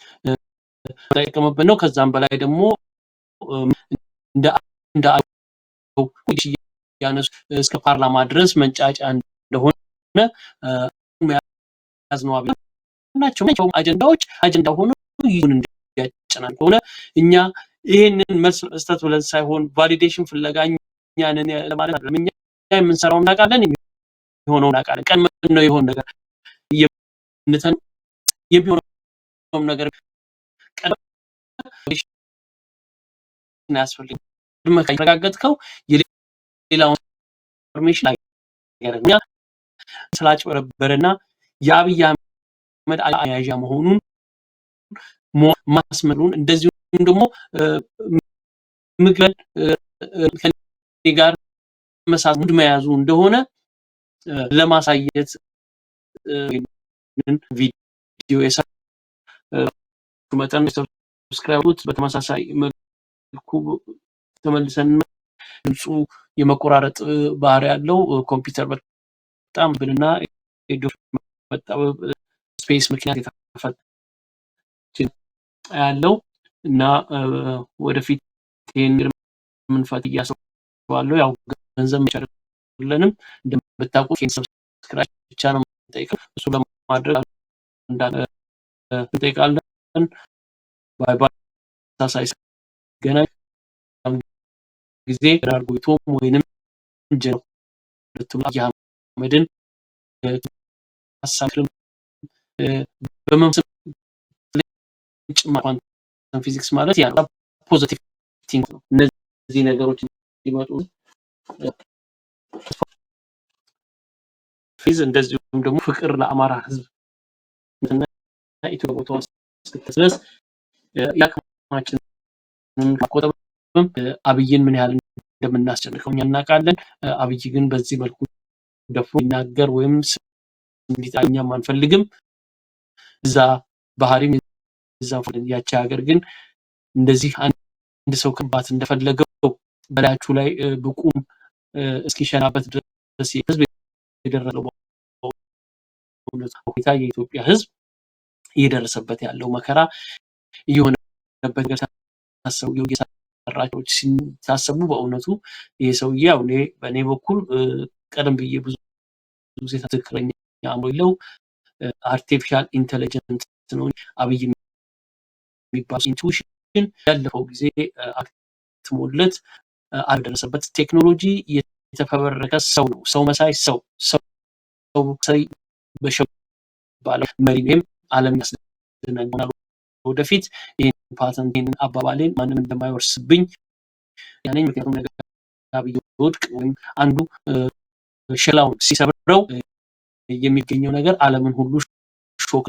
ጠቀመበት ነው። ከዛም በላይ ደግሞ እንደ ያነሱ እስከ ፓርላማ ድረስ መንጫጫ እንደሆነ ያዝነው ናቸው። አጀንዳዎች አጀንዳ ሆኖ ይሁን እንዲያጨናል ከሆነ እኛ ይህንን መልስ መስጠት ብለን ሳይሆን validation ፍለጋ እኛንን ለማለት አይደለም። እኛ የምንሰራውን እናውቃለን፣ የሚሆነውን እናውቃለን። ቀን ነው የሆነ ነገር የምንተን የሚሆነውም ነገር ቀን አያስፈልግም። ካረጋገጥከው የሌላውን information እኛ ስላጭበረበረና የአብይ አህመድ አያዣ መሆኑን ማስመሉን እንደዚሁም ደግሞ ምግበን ከኔ ጋር መሳሙድ መያዙ እንደሆነ ለማሳየት ቪዲዮ የሰራ መጠን subscribe በተመሳሳይ መልኩ ተመልሰን ድምፁ የመቆራረጥ ባህሪ ያለው ኮምፒውተር በጣም ብንና መጣበብ space ምክንያት የተፈ ያለው። እና ወደፊት ይህን ምንፈት እያስባለሁ። ያው ገንዘብ አይደለንም እንደምታውቁት፣ subscribe ብቻ ነው የምንጠይቀው። እሱ ለማድረግ እንጠይቃለን። Bye bye። ተመሳሳይ ገና ጊዜ ዳርጎይቶም ወይንም ጀነራል አህመድን ሀሳብ በመንፈስ ኳንተም ፊዚክስ ማለት ያ positive think ነው። እነዚህ ነገሮች እንዲመጡ ፊዝ እንደዚሁም ደግሞ ፍቅር ለአማራ ህዝብ እና ኢትዮጵያ ቦታዋ እስክትደርስ የአቅማችንን ቆጠብም አብይን ምን ያህል እንደምናስጨንቀው እኛ እናውቃለን። አብይ ግን በዚህ መልኩ ደፍሮ ሊናገር ወይም እንዲጣ እኛም አንፈልግም። እዛ ባህሪም እዛ ያቺ ሀገር ግን እንደዚህ አንድ ሰው ክባት እንደፈለገው በላያችሁ ላይ ብቁም እስኪሸናበት ድረስ ህዝብ የደረሰው ሁኔታ፣ የኢትዮጵያ ህዝብ እየደረሰበት ያለው መከራ፣ እየሆነበት ነገር ታሰቡ የሰራቸው ሲታሰቡ በእውነቱ ይሄ ሰውዬ ያው እኔ በእኔ በኩል ቀደም ብዬ ብዙ ጊዜ ትክክለኛ አእምሮ የለው፣ artificial intelligent ነው አብይ የሚባል። Intuition ያለፈው ጊዜ አክትሞለት አልደረሰበት ቴክኖሎጂ የተፈበረከ ሰው ነው። ሰው መሳይ ሰው፣ ሰው መሳይ በሸው ባለው መሪ ነው። ዓለም ያስደነግናል። ወደፊት ይህን ፓተንት፣ ይህን አባባሌን ማንም እንደማይወርስብኝ ያነኝ። ምክንያቱም ነገ አብይ ወድቅ ወይም አንዱ ሸላውን ሲሰብረው የሚገኘው ነገር ዓለምን ሁሉ shock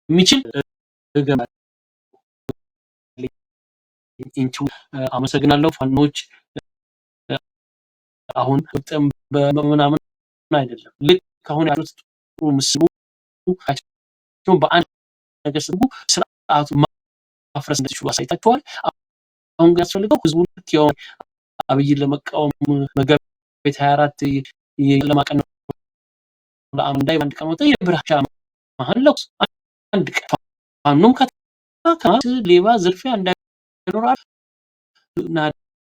የሚችል into አመሰግናለሁ። ፋኖች አሁን ጥም በምናምን አይደለም። ልክ አሁን ያሉት ጥሩ ምስሉ በአንድ ነገር ስቡ ስርዓቱ ማፍረስ እንደሚችሉ አሳይታችኋል። አሁን ግን ያስፈልገው ህዝቡ ልክ ያው አብይን ለመቃወም መጋቢት 24 የጨለማ ቀን ነው ለአንድ አንድ ቀን ወጣ የብርሃን መሀል ለኩስ አንድ ቀን ፋኖም ከተማ ሌባ ዝርፊያ እንዳይኖር እና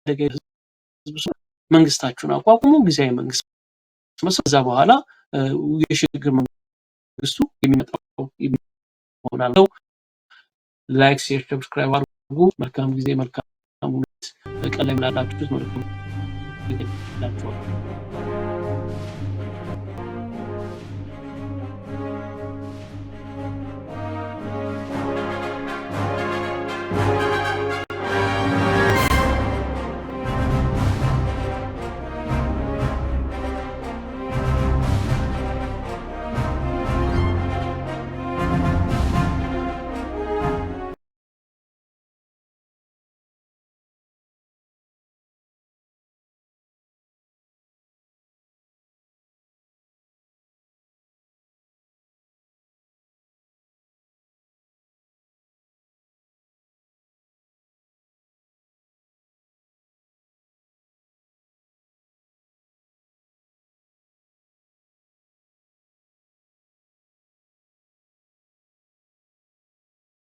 አደጋ ህዝብ መንግስታችሁን አቋቁሞ ጊዜያዊ መንግስት ከዛ በኋላ የሽግግር መንግስቱ የሚመጣው ይሆናል። Like፣ share፣ subscribe አድርጉ። መልካም ጊዜ፣ መልካም ቀን ላይ ላላችሁት መልካም ጊዜ።